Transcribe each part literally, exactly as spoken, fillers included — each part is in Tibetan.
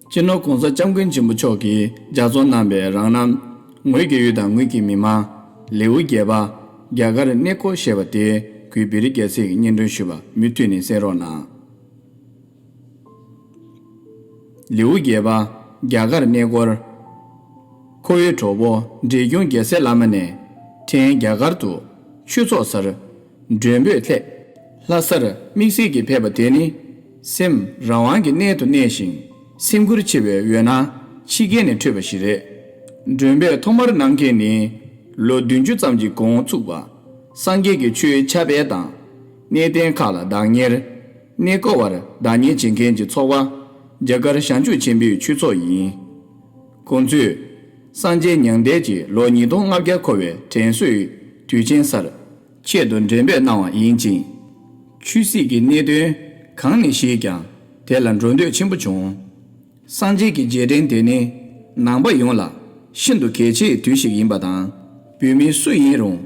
སྤྱི་ནོར་༸གོང་ས་༸སྐྱབས་མགོན་ཆེན་པོ་མཆོག་གིས་ལྗགས་རྩོམ་གནང་བའི་རང་རྣམ། ངོས་ཀྱི་ཡུལ་དང་ངོས་ཀྱི་མི་མང་། ལེའུ་བརྒྱད་པ། རྒྱ་གར་གནས་སྐོར་ཞེས་པ་དེ་གུས་བི་རི་རྒྱལ་སྲས་ཀྱིས་སྙན་སྒྲོན་ཞུས་པ་མུ་མཐུད་ནས་གསན་རོགས་གནང་། ལེའུ་བརྒྱད་པ། རྒྱ་གར་གནས་སྐོར། ཁོ་བོའི་གྲོགས་པོ་འབྲས་སྐྱོང་རྒྱལ་སྲས་བླ་མ་ནས་ཕྲན་རྒྱ་གར་དུ་ཆོས་ཚོགས་སར་མགྲོན་འབོད་སླད། ལྷ་སར་དམིགས་བསལ་གྱིས་ཕེབས་པ་དེ་ནི་སེམས་རང་དབང་གི་གནས་སུ་གནས་ཤིང་སེམས་ཁུར་ཆེ་བའི་འོད་སྣང་ཕྱི་རྒྱལ་ནས་འཕྲོས་པ་ཞིག་རེད། མགྲོན་འབོད་ཐོག་མར་གནང་མཁན་ནི་ལོ་བདུན་ཅུ་ཙམ་གྱི་གོང་ཚུགས་པ། སངས་རྒྱས་ཀྱི་ཆོས་ཕྱག་དཔེ་དང་གནས་བརྟན་ཁག་ལ་བདག་གཉེར། གནས་སྐོར་བར་བདག་གཉེར་བྱེད་མཁན་གྱི་ཚོགས་པ་རྒྱ་གར་བྱང་ཆུབ་ཆེན་པོའི་ཆོས་ཚོགས་ཡིན། ཁོང་ཚོས་སངས་རྒྱས་མྱང་འདས་ཀྱི་ལོ་ཉིས་སྟོང་ལྔ་བརྒྱ་འཁོར་བའི་དྲན་གསོའི་དུས་ཆེན་སར་ཆེད་དུ་མགྲོན་འབོད་གནང་བ་ཡིན་ཅིང་། ཆོས་སྲིད་ཀྱི་གནད་དོན་གང་ནས་བཤད་ཀྱང་དེ་ལ་འགྲོ་འདོད་ཆེན་པོ་བྱུང་། སངས་རྒྱས་ཀྱི་རྗེས་དྲན་དེ་ནི་ནང་པ་ཡོངས་ལ་ཤིན་ཏུ་གལ་ཆེའི་དུས་ཤིག་ཡིན་པ་དང་། བོད་མི་སུ་ཡིན་རུང་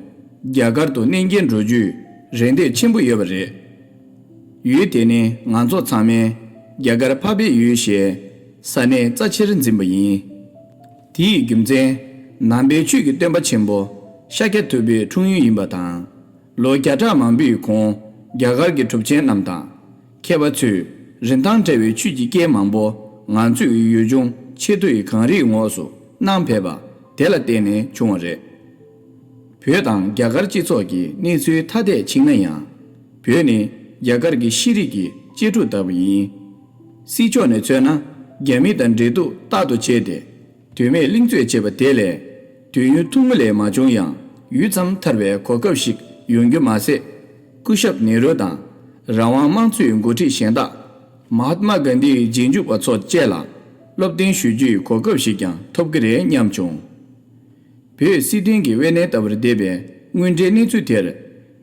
རྒྱ་གར་དུ་གནས་མཇལ་འགྲོ་རྒྱུའི་རེ་འདོད་ཆེན་པོ་ཡོད་པ་རེད། ཡུལ་དེ་ནི་ང་ཚོ་ཚང་མས་རྒྱ་གར་འཕགས་པའི་ཡུལ་ཞེས་ས་གནས་རྩ་ཆེར་འཛིན་པ་ཡིན། དེའི་རྒྱུ་མཚན། ནང་པའི་ཆོས་ཀྱི་སྟོན་པ་ཆེན་པོ་ཤཱཀྱ་ཐུབ་པའི་འཁྲུངས་ཡུལ་ཡིན་པ་དང་། ལོ་བརྒྱ་ཕྲག་མང་པོའི་གོང་རྒྱ་གར་གྱི་གྲུབ་ཆེན་རྣམས་དང་། མཁས་པ་ཚོས་རིན་ཐང་བྲལ་བའི་ཆོས་ཀྱི་སྐལ་མང་པོ་ང་ཚོའི་ཡུལ་ལྗོངས་ཆེ་མཐོའི་གངས་རིའི་ངོགས་སུ་གནང་ཕེབས་པ་དེ་ལ་བརྟེན་ནས་བྱུང་བ་རེད། བོད་དང་རྒྱ་གར་སྤྱི་ཚོགས་ཀྱི་གནས་ཚུལ་ཐ་དད་ཕྱིན་ན་ཡང་། བོད་ནི་རྒྱ་གར་གྱི་ཤེས་རིག་གི་གཅེས་ཕྲུག་ལྟ་བུ་ཡིན། སྲིད་ཕྱོགས་ནས་མཚོན་ན་རྒྱ་མི་དང་འབྲེལ་གཏུག་རྟག་ཏུ་བྱས་ཏེ། དོན་མེད་གླེང་རྩོད་བྱེད་པ་དེ་ལས། དུས་ཡུན་ཐུང་ངུ་ལས་མ་བྱུང་ཡང་ཡུད་ཙམ་ཐར་བའི་གོ་སྐབས་ཤིག་ཡོང་རྒྱུ་མ་ཟད། སྐུ་ཞབས་ནེ་རུ་དང་། རང་དབང་དམངས་གཙོའི་འགོ་ཁྲིད་གཞན་དག་མ་ཧཱཏ་མ་གྷན་དྷིའི་རྗེས་འཇུག་པ་ཚོ་བཅས་ལ་སློབ་སྟོན་ཞུ་རྒྱུའི་གོ་སྐབས་ཤིག་ཀྱང་ཐོབ་ཀྱི་རེད་སྙམ་བྱུང་། བོད་སྲིད་དོན་གྱི་དབེན་གནས་ལྟ་བུར་བསྡད་པའི་དངོས་འབྲེལ་གནས་ཚུལ་དེར་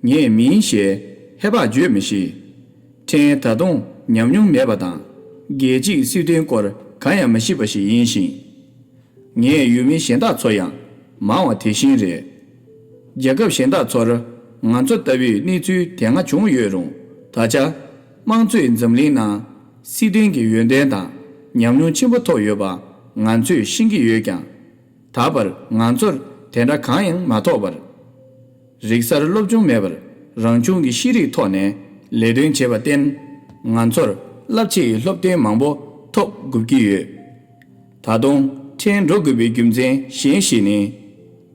ངས་མིན་ཞེས་ཧེ་བག་བརྗོད་མི་ཤེས། ཕྲན་ད་དུང་ཉམས་མྱོང་མེད་པ་དང་རྒྱལ་སྤྱིའི་སྲིད་དོན་སྐོར་གང་ཡང་མི་ཤེས་པ་ཞིག་ཡིན་ཞིང་། ངའི་ཡུལ་མི་གཞན་དག་ཚོ་ཡང་མང་བ་དེ་བཞིན་རེད། རྒྱལ་ཁབ་གཞན་དག་ཚོར་ང་ཚོ་ལྟ་བུའི་གནས་ཚུལ་དེ་སྔ་བྱུང་ཡོད་རུང་ད་ཆ་དམངས་གཙོའི་འཛམ་གླིང་ནང་སྲིད་དོན་གྱི་ཡོན་ཏན་དང་ཉམས་མྱོང་ཆེན་པོ་ཐོབ་ཡོད་པ་ང་ཚོས་ཤེས་ཀྱི་ཡོད་ཀྱང་། ད་བར་ང་ཚོར་དེ་འདྲ་གང་ཡང་མ་ཐོགས་པར། རིག་གསར་སློབ་སྦྱོང་མེད་པར་རང་བྱུང་གི་ཤེས་རིག་ཐོག་ནས་ལས་དོན་བྱས་པར་བརྟེན། ང་ཚོར་རླབས་ཆེ་ཡི་སློབ་སྟོན་མང་པོ་ཐོབ་དགོས་ཀྱི་ཡོད། ད་དུང་ཕྲན་འགྲོ་དགོས་པའི་རྒྱུ་མཚན་གཞན་ཞིག་ནི།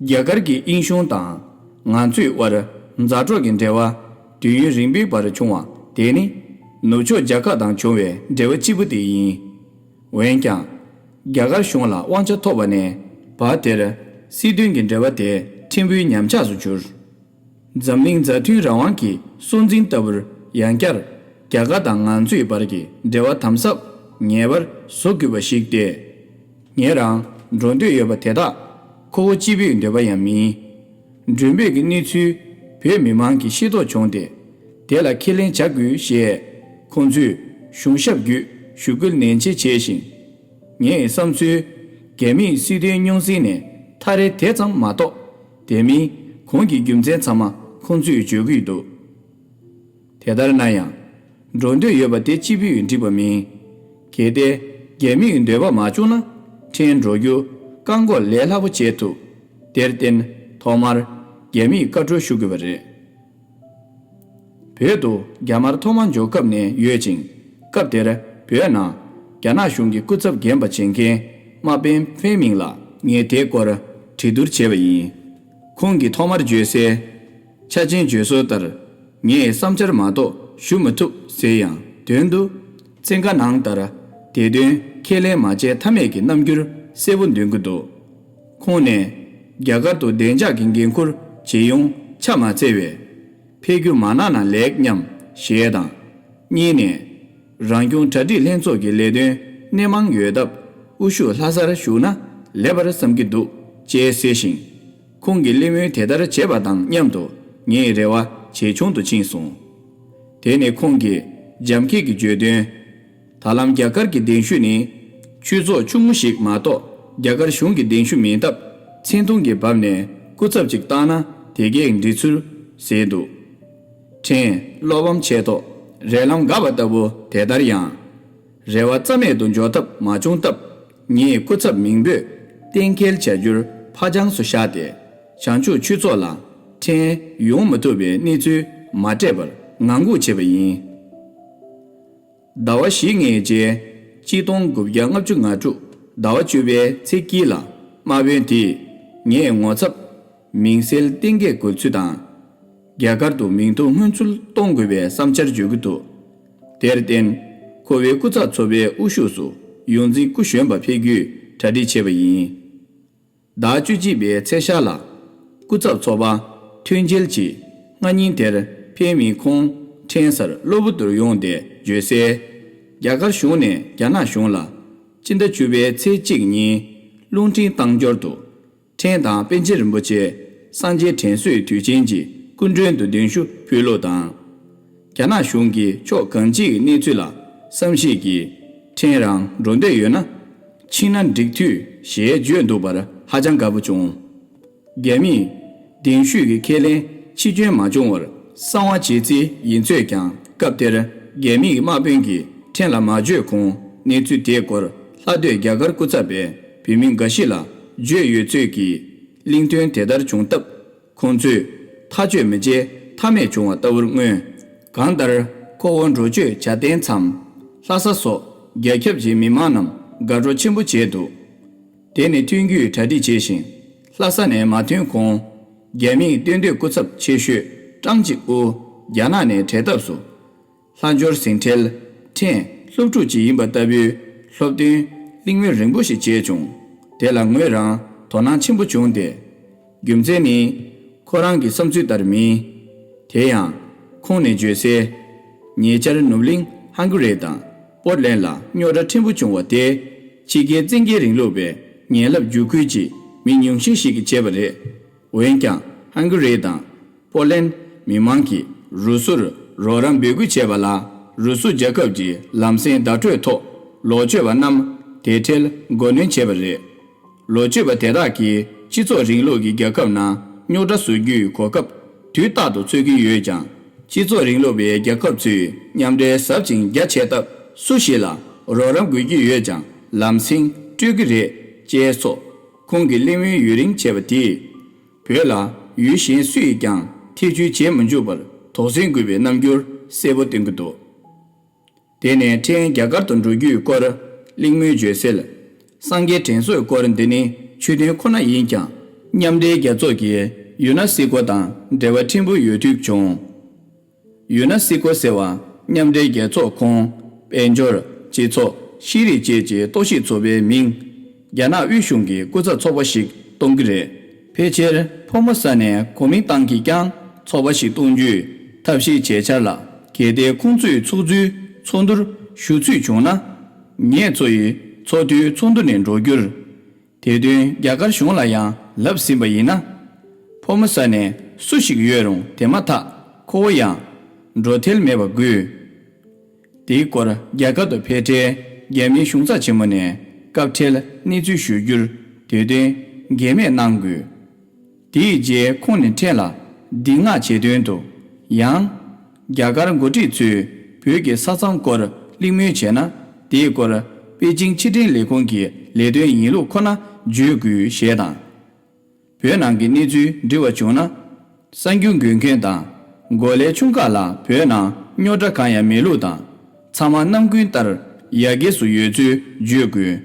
རྒྱ་གར་གྱི་དབྱིན་གཞུང་དང་ང་ཚོའི་དབར་མཛའ་གྲོགས་ཀྱི་འབྲེལ་བ་དུས་ཡུན་རིང་པོའི་བར་བྱུང་བ་དེ་ནི་ནུབ་ཕྱོགས་རྒྱལ་ཁབ་དང་བྱུང་བའི་འབྲེལ་བ་གཅིག་པུ་དེ་ཡིན། འོན་ཀྱང་། རྒྱ་གར་གཞུང་ལ་དབང་ཆ་ཐོབ་པ་ནས་བར་དེར་སྲིད་དོན་གྱི་འབྲེལ་བ་དེ་ཕྲན་བུའི་ཉམས་ཆག་ཏུ་གྱུར། འཛམ་གླིང་མཛའ་མཐུན་རང་དབང་གི་སྲོག་འཛིན་ལྟ་བུར་ཡང་བསྐྱར་རྒྱ་གར་དང་ང་ཚོའི་བར་གྱི་འབྲེལ་བ་དམ་ཟབ་ངེས་པར་བཟོ་དགོས་པ་ཞིག་སྟེ། ངེད་རང་འགྲོ་འདོད་ཡོད་པ་དེ་དག་ཁོ་བོ་སྤྱི་པའི་འདོད་པ་ཡང་མིན། མགྲོན་འབོད་ཀྱི་གནས་ཚུལ་བོད་མི་མང་གིས་ཤེས་རྟོགས་བྱུང་སྟེ། དེ་ལ་ཁས་ལེན་བྱ་དགོས་ཞེས་ཁོང་ཚོས་གཞུང་ཞབས་བརྒྱུད་ཞུ་སྐུལ་ནན་ཆེ་བྱས་ཤིང་། ངའི་བསམ་ཚུལ། རྒྱ་མིས་སྲིད་དོན་རྙོག་འཛིང་ནས་ཐར་རེ་དེ་ཙམ་མ་གཏོགས། དེ་མིན་གོང་གི་རྒྱུ་མཚན་ཚང་མ་ཁོང་ཚོས་བརྗོད་ཀྱི་འདུག་དེ་ལྟར་ན་ཡང་། འགྲོ་འདོད་ཡོད་པ་དེ་སྤྱི་པའི་འགྲིག་པ་མིན། གལ་ཏེ་རྒྱ་མིའི་འདོད་པ་མ་བྱུང་ན་ཕྲན་འགྲོ་རྒྱུ་བཀག་འགོག་ལས་སླ་པོ་བྱེད་ཐུབ། དེར་བརྟེན་ཐོག་མར་རྒྱ་མིས་བཀའ་འཁྲོལ་ཞུ་དགོས་པ་རེད། བོད་དུ་རྒྱ་དམར་ཐོག་མར་འབྱོར་སྐབས་ནས་ཡོད་ཅིང་། སྐབས་དེར་བོད་ནང་རྒྱ་ནག་གཞུང་གི་སྐུ་ཚབ་འགན་པ་བྱེད་མཁན་དམག་དཔོན་ཧྥེ་མིང་ལ་ངས་དེའི་སྐོར་དྲི་བསྡུར་བྱས་པ་ཡིན། ཁོང་གིས་ཐོག་མར་བརྗོད་གསལ། ཆ་ཆེན་བརྗོད་སྲོལ་ལྟར། ངས་བསམ་འཆར་མ་གཏོགས་ཞུ་མི་ཐུབ་ཟེར་ཡང་དོན་དུ། བཙན་བཀའ་ནང་ལྟར་དེ་དོན་ཁས་ལེན་མ་བྱས་ཐབས་མེད་ཀྱི་རྣམ་འགྱུར་གསལ་པོ་འདོན་གྱི་འདུག་ཁོང་ནས་རྒྱ་གར་དུ་བདེ་འཇགས་ཀྱི་འགན་འཁུར་བྱེད་ཡོང་ཆ་མ་འཚལ་བས། ཕེབས་རྒྱུ་མ་གནང་ན་ལེགས་སྙམ་ཞེས་དང་། གཉིས་ནས། རང་སྐྱོང་གྲ་སྒྲིག་ལྷན་ཚོགས་ཀྱི་ལས་དོན་སྣེ་མང་ཡོད་སྟབས་དབུ་བཞུགས་ལྷ་སར་བཞུགས་ན་ལེགས་པར་བསམ་གྱི་འདུག་ཅེས་གསལ་ཞིང་། ཁོང་གིས་གླེང་མོལ་དེ་ལྟར་བྱས་པ་དང་མཉམ་དུ་ངའི་རེ་བ་ཇེ་ཆུང་དུ་ཕྱིན་སོང་། དེ་ནས་ཁོང་གིས་འཇམ་སྐད་ཀྱིས་བརྗོད་དོན། ད་ལམ་རྒྱ་གར་གྱི་གདན་ཞུ་ནི་ཆོས་ཚོགས་ཆུང་ངུ་ཞིག་མ་གཏོགས་རྒྱ་གར་གཞུང་གི་གདན་ཞུ་མིན་སྟབས་མཚན་མཐོང་གི་བབ་ནས་སྐུ་ཚབ་ཅིག་བཏང་ན་དེ་གས་འགྲིག་ཚུལ་ཟེར་འདུག་ཕྲན་བློ་ཕམ་ཆེ་ཐོག་རེ་ལམ་འགག་པ་ལྟ་བུ་དེ་ལྟར་ཡང་། རེ་བ་རྩ་མེད་དུ་འཇོག་ཐབས་མ་བྱུང་སྟབས། ངས་སྐུ་ཚབ་མིང་འབོད་གཏན་འཁེལ་བྱ་རྒྱུར་ཕ་ཆང་སུ་བཞག་སྟེ། བྱང་ཆུབ་ཆོས་ཚོགས་ལ་ཕྲན་ཡོང་མི་ཐུབ་པའི་གནས་ཚུལ་མ་སྤྲད་པར་ངང་སྒུག་བྱས་པ་ཡིན། ཟླ་བ་བཞི་ལྔའི་རྗེས། གཅིག་སྟོང་དགུ་བརྒྱ་ལྔ་བཅུ་ང་དྲུག་ཟླ་བ་བཅུ་པའི་ཚེས་དཀྱིལ་ལ། དམག་དཔོན་དེས་ངས་ངོ་ཚབ་མིང་གསལ་གཏན་འཁེལ་དགོས་ཚུལ་དང་། རྒྱ་གར་དུ་མིང་ཐོ་སྔོན་ཚུད་གཏོང་དགོས་པའི་བསམ་འཆར་བརྗོད་ཀྱི་འདུག་དེར་བརྟེན། ཁོ་བོའི་སྐུ་ཚབ་ཚོགས་པའི་དབུ་བཞུགས་སུ་ཡོངས་འཛིན་སྐུ་གཞོན་པ་ཕེབས་རྒྱུའི་གྲ་སྒྲིག་བྱས་པ་ཡིན། ཟླ་བཅུ་གཅིག་པའི་ཚེས་ཤར་ལ། སྐུ་ཚབ་ཚོགས་པ་མཐུན་རྐྱེན་གྱིས་སྔ་ཉིན་དེར་ཕེབས་མིན་ཁོང་ཕྲན་སར་གློ་བུར་དུ་ཡོང་སྟེ་བརྗོད་གསལ། རྒྱ་གར་གཞུང་ནས་རྒྱ་ནག་གཞུང་ལ་སྤྱི་ཟླ་བཅུ་པའི་ཚེས་གཅིག་ཉིན་རླུང་འཕྲིན་བཏང་འབྱོར་དུ། ཕྲན་དང་པཎ་ཆེན་རིན་པོ་ཆེ་སངས་རྒྱས་དྲན་གསོའི་དུས་ཆེན་གྱི་སྐུ་མགྲོན་དུ་གདན་ཞུ་ཕུལ་ལུགས་དང་། རྒྱ་ནག་གཞུང་གིས་ཕྱོགས་གང་ཅིའི་གནས་ཚུལ་ལ་བསམ་ཤེས་ཀྱིས། ཕྲན་རང་འགྲོ་འདོད་ཡོད་ན། ཕྱིན་ན་འགྲིག་འཐུས་ཞེས་བརྗོད་འདུག་པར་ཧ་ཅང་དགའ་པོ་བྱུང་། རྒྱ་མིས་གདན་ཞུས་ཀྱི་ཁས་ལེན་ཕྱིར་བསྐྱོན་མ་བྱུང་བར་གསང་བ་བྱེད་རྩིས་ཡིན་ཚོད་ཀྱང་། སྐབས་དེར་རྒྱ་མིའི་དམག་དཔོན་གྱིས་ཕྲན་ལ་མ་བརྗོད་གོང་། གནས་ཚུལ་དེའི་སྐོར་ལྷག་སྡོད་རྒྱ་གར་སྐུ་ཚབ་པས་བོད་མི་འགའ་ཞིག་ལ་བརྗོད་ཡོད་ཚོད་ཀྱི་གླེང་དོན་དེ་ལྟར་བྱུང་སྟབས། ཁོང་ཚོས་ཐག་གཅོད་མི་བྱེད་ཐབས་མེད་བྱུང་བ་ལྟ་བུར་མངོན། གང་ལྟར་ཁོ་བོ་འགྲོ་སྐྱོད་བྱ་གཏན་མཚམས། ལྷ་ས་སོགས་རྒྱ་ཁྱབ་ཀྱི་མི་མང་རྣམས་དགའ་སྤྲོ་ཆེན་པོ་བྱས་འདུག་དེ་ནི་ཐོན་རྒྱུའི་གྲ་སྒྲིག་བྱས་ཤིང་། ལྷ་ས་ནས་མ་ཐོན་གོང་། རྒྱ་མིའི་གཏན་སྡོད་སྐུ་ཚབ་ཆེ་ཤོས་ཀྲང་ཅིག་ཨུ་རྒྱ་ནག་ནས་བྲེལ་སྟབས་སུ། ལྷ་འབྱོར་ཟིན་བྲལ། ཕྲན་སློབ་ཕྲུག་ཅིག་ཡིན་པ་ལྟ་བུའི་སློབ་སྟོན་གླེང་མོལ་རིང་པོ་ཞིག་བྱས་བྱུང་། དེ་ལ་ངོས་རང་དོ་སྣང་ཆེན་པོ་བྱུང་སྟེ། རྒྱུ་མཚན་ནི། ཁོ་རང་གི་བསམ་ཚུལ་ལྟར་མིན། དེ་ཡང་། ཁོང་ནས་བརྗོད་གསལ། ཉེ་ཆར་ནུབ་གླིང་ཧང་གྷི་རི་དང་པོར་ལན་ལ་རྙོག་དྲ་ཕྲན་བུ་བྱུང་བ་དེ། ཕྱི་རྒྱལ་བཙན་རྒྱལ་རིང་ལུགས་པའི་ངན་རླབས་རྒྱུག་ཁུལ་གྱི་མི་ཉུང་ཤས་ཤིག་གིས་བྱས་པ་རེད། འོན་ཀྱང་ཧང་གྷི་རི་དང་པོར་ལན་མི་མང་གིས་རུ་སུར་རོགས་རམ་འབོད་སྐུལ་བྱས་པ་ལ། རུ་སུ་རྒྱལ་ཁབ་ཀྱི་ལམ་སེང་བརྡ་སྤྲོད་ཐོག་ལོག་སྤྱོད་པ་རྣམས་དེ་འཕྲལ་མགོ་གནོན་བྱས་པ་རེད། ལོག་སྤྱོད་པ་དེ་དག་གིས་སྤྱི་ཚོགས་རིང་ལུགས་ཀྱི་རྒྱལ་ཁབ་ནང་རྙོག་དྲ་བཟོ་རྒྱུའི་གོ་སྐབས་དུས་རྟག་ཏུ་འཚོལ་གྱིན་ཡོད་ཀྱང་། སྤྱི་ཚོགས་རིང་ལུགས་པའི་རྒྱལ་ཁབ་ཚོས་མཉམ་འབྲེལ་ཟབ་ཅིང་རྒྱ་ཆེ་སྟབས། སུ་ཞིག་ལ་རོགས་རམ་དགོས་ཀྱི་ཡོད་ཀྱང་ལམ་སེང་སྤྲོད་ཀྱི་རེད་ཅེས་སོགས་ཁོང་གི་གླེང་མོལ་ཡུན་རིང་བྱས་པ་དེས། བོད་ལ་ཡུལ་གཞན་སུ་ཡིས་ཀྱང་ཐེ་བྱུས་བྱེད་མི་འཇུག་པར་དོགས་ཟོན་དགོས་པའི་རྣམ་འགྱུར་གསལ་པོ་སྟོན་གྱི་འདུག་དེ་ནས་ཕྲན་རྒྱ་གར་དུ་འགྲོ་རྒྱུའི་སྐོར་གླེང་མོལ་བརྗོད་གསལ། སངས་རྒྱས་དྲན་གསོའི་སྐོར་འདི་ནི་ཆོས་དོན་ཁོ་ན་ཡིན་ཀྱང་། མཉམ་འབྲེལ་རྒྱལ་ཚོགས་ཀྱིས་ཡུ་ན་སི་ཀོ་དང་འབྲེལ་བ་ཕྲན་བུ་ཡོད་འདོད་བྱུང་། ཡུ་ན་སི་ཀོ་ཟེར་བ་མཉམ་འབྲེལ་རྒྱལ་ཚོགས་ཁོངས་དཔལ་འབྱོར། སྤྱི་ཚོགས། ཤེས་རིག་བཅས་ཀྱི་གཏོར་བཤིག་ཚོགས་པའི་མིང་། རྒྱ་ནག་དབུས་གཞུང་གི་སྐུ་ཚབ་ཚོགས་པ་ཞིག་གཏོང་གི་རེད། ཕལ་ཆེར་ཕོ་མོ་ས་ནས་གོ་མིན་ཏང་གིས་ཀྱང་ཚོགས་པ་ཞིག་གཏོང་རྒྱུའི་ཐབས་ཤེས་བྱས་འཆར་ལ། གལ་ཏེ་ཁོང་ཚོས་ཚོགས་འདུའི་ཚོགས་འདུར་ཞུགས་ཚུལ་བྱུང་ན། ངེད་ཚོ་ཡི་ཚོགས་འདུའི་ཚོགས་འདུ་ནས་འགྲོ་རྒྱུར། དེ་དོན་རྒྱ་གར་གཞུང་ལ་ཡང་ལབ་ཟིན་པ་ཡིན་ན། ཕོ་མོ་ས་ནས་སུ་ཞིག་ཡོད་རུང་དེ་མ་ཐག་ཁོ་བོ་ཡང་འགྲོ་ཐལ་མེད་པ་དགོས། དེའི་སྐོར་རྒྱ་གར་དུ་ཕེབས་འཕྲལ་རྒྱ་མིའི་གཞུང་ཚབ་ཆེན་མོ་ནས་སྐབས་འཕྲལ་གནས་ཚུལ་ཞུ་རྒྱུར་དེ་དོན་འགལ་མེད་གནང་དགོས། དེའི་རྗེས་ཁོང་ནས་ཕྲན་ལ་སྡིགས་མངགས་བྱེད་དོན་དུ། ཡང་། རྒྱ་གར་འགོ་ཁྲིད་ཚོས་བོད་ཀྱི་ས་མཚམས་སྐོར་གླེང་མོལ་བྱས་ན། དེའི་སྐོར་པེ་ཅིང་ཕྱི་འབྲེལ་ལས་ཁུངས་ཀྱི་ལས་དོན་ཡིན་ལུགས་ཁོ་ན་བརྗོད་དགོས་ཞེས་དང་། བོད་ནང་གི་གནས་ཚུལ་འདྲི་བ་བྱུང་ན། གསར་འགྱུར་འགོད་མཁན་དང་། འགོ་ལས་ཆུང་ཁག་ལ་བོད་ནང་རྙོག་དྲ་གང་ཡང་མེད་ལུགས་དང་། ཚང་མ་ནམ་རྒྱུན་ལྟར་ཡར་རྒྱས་སུ་ཡོད་ཚུལ་བརྗོད་དགོས།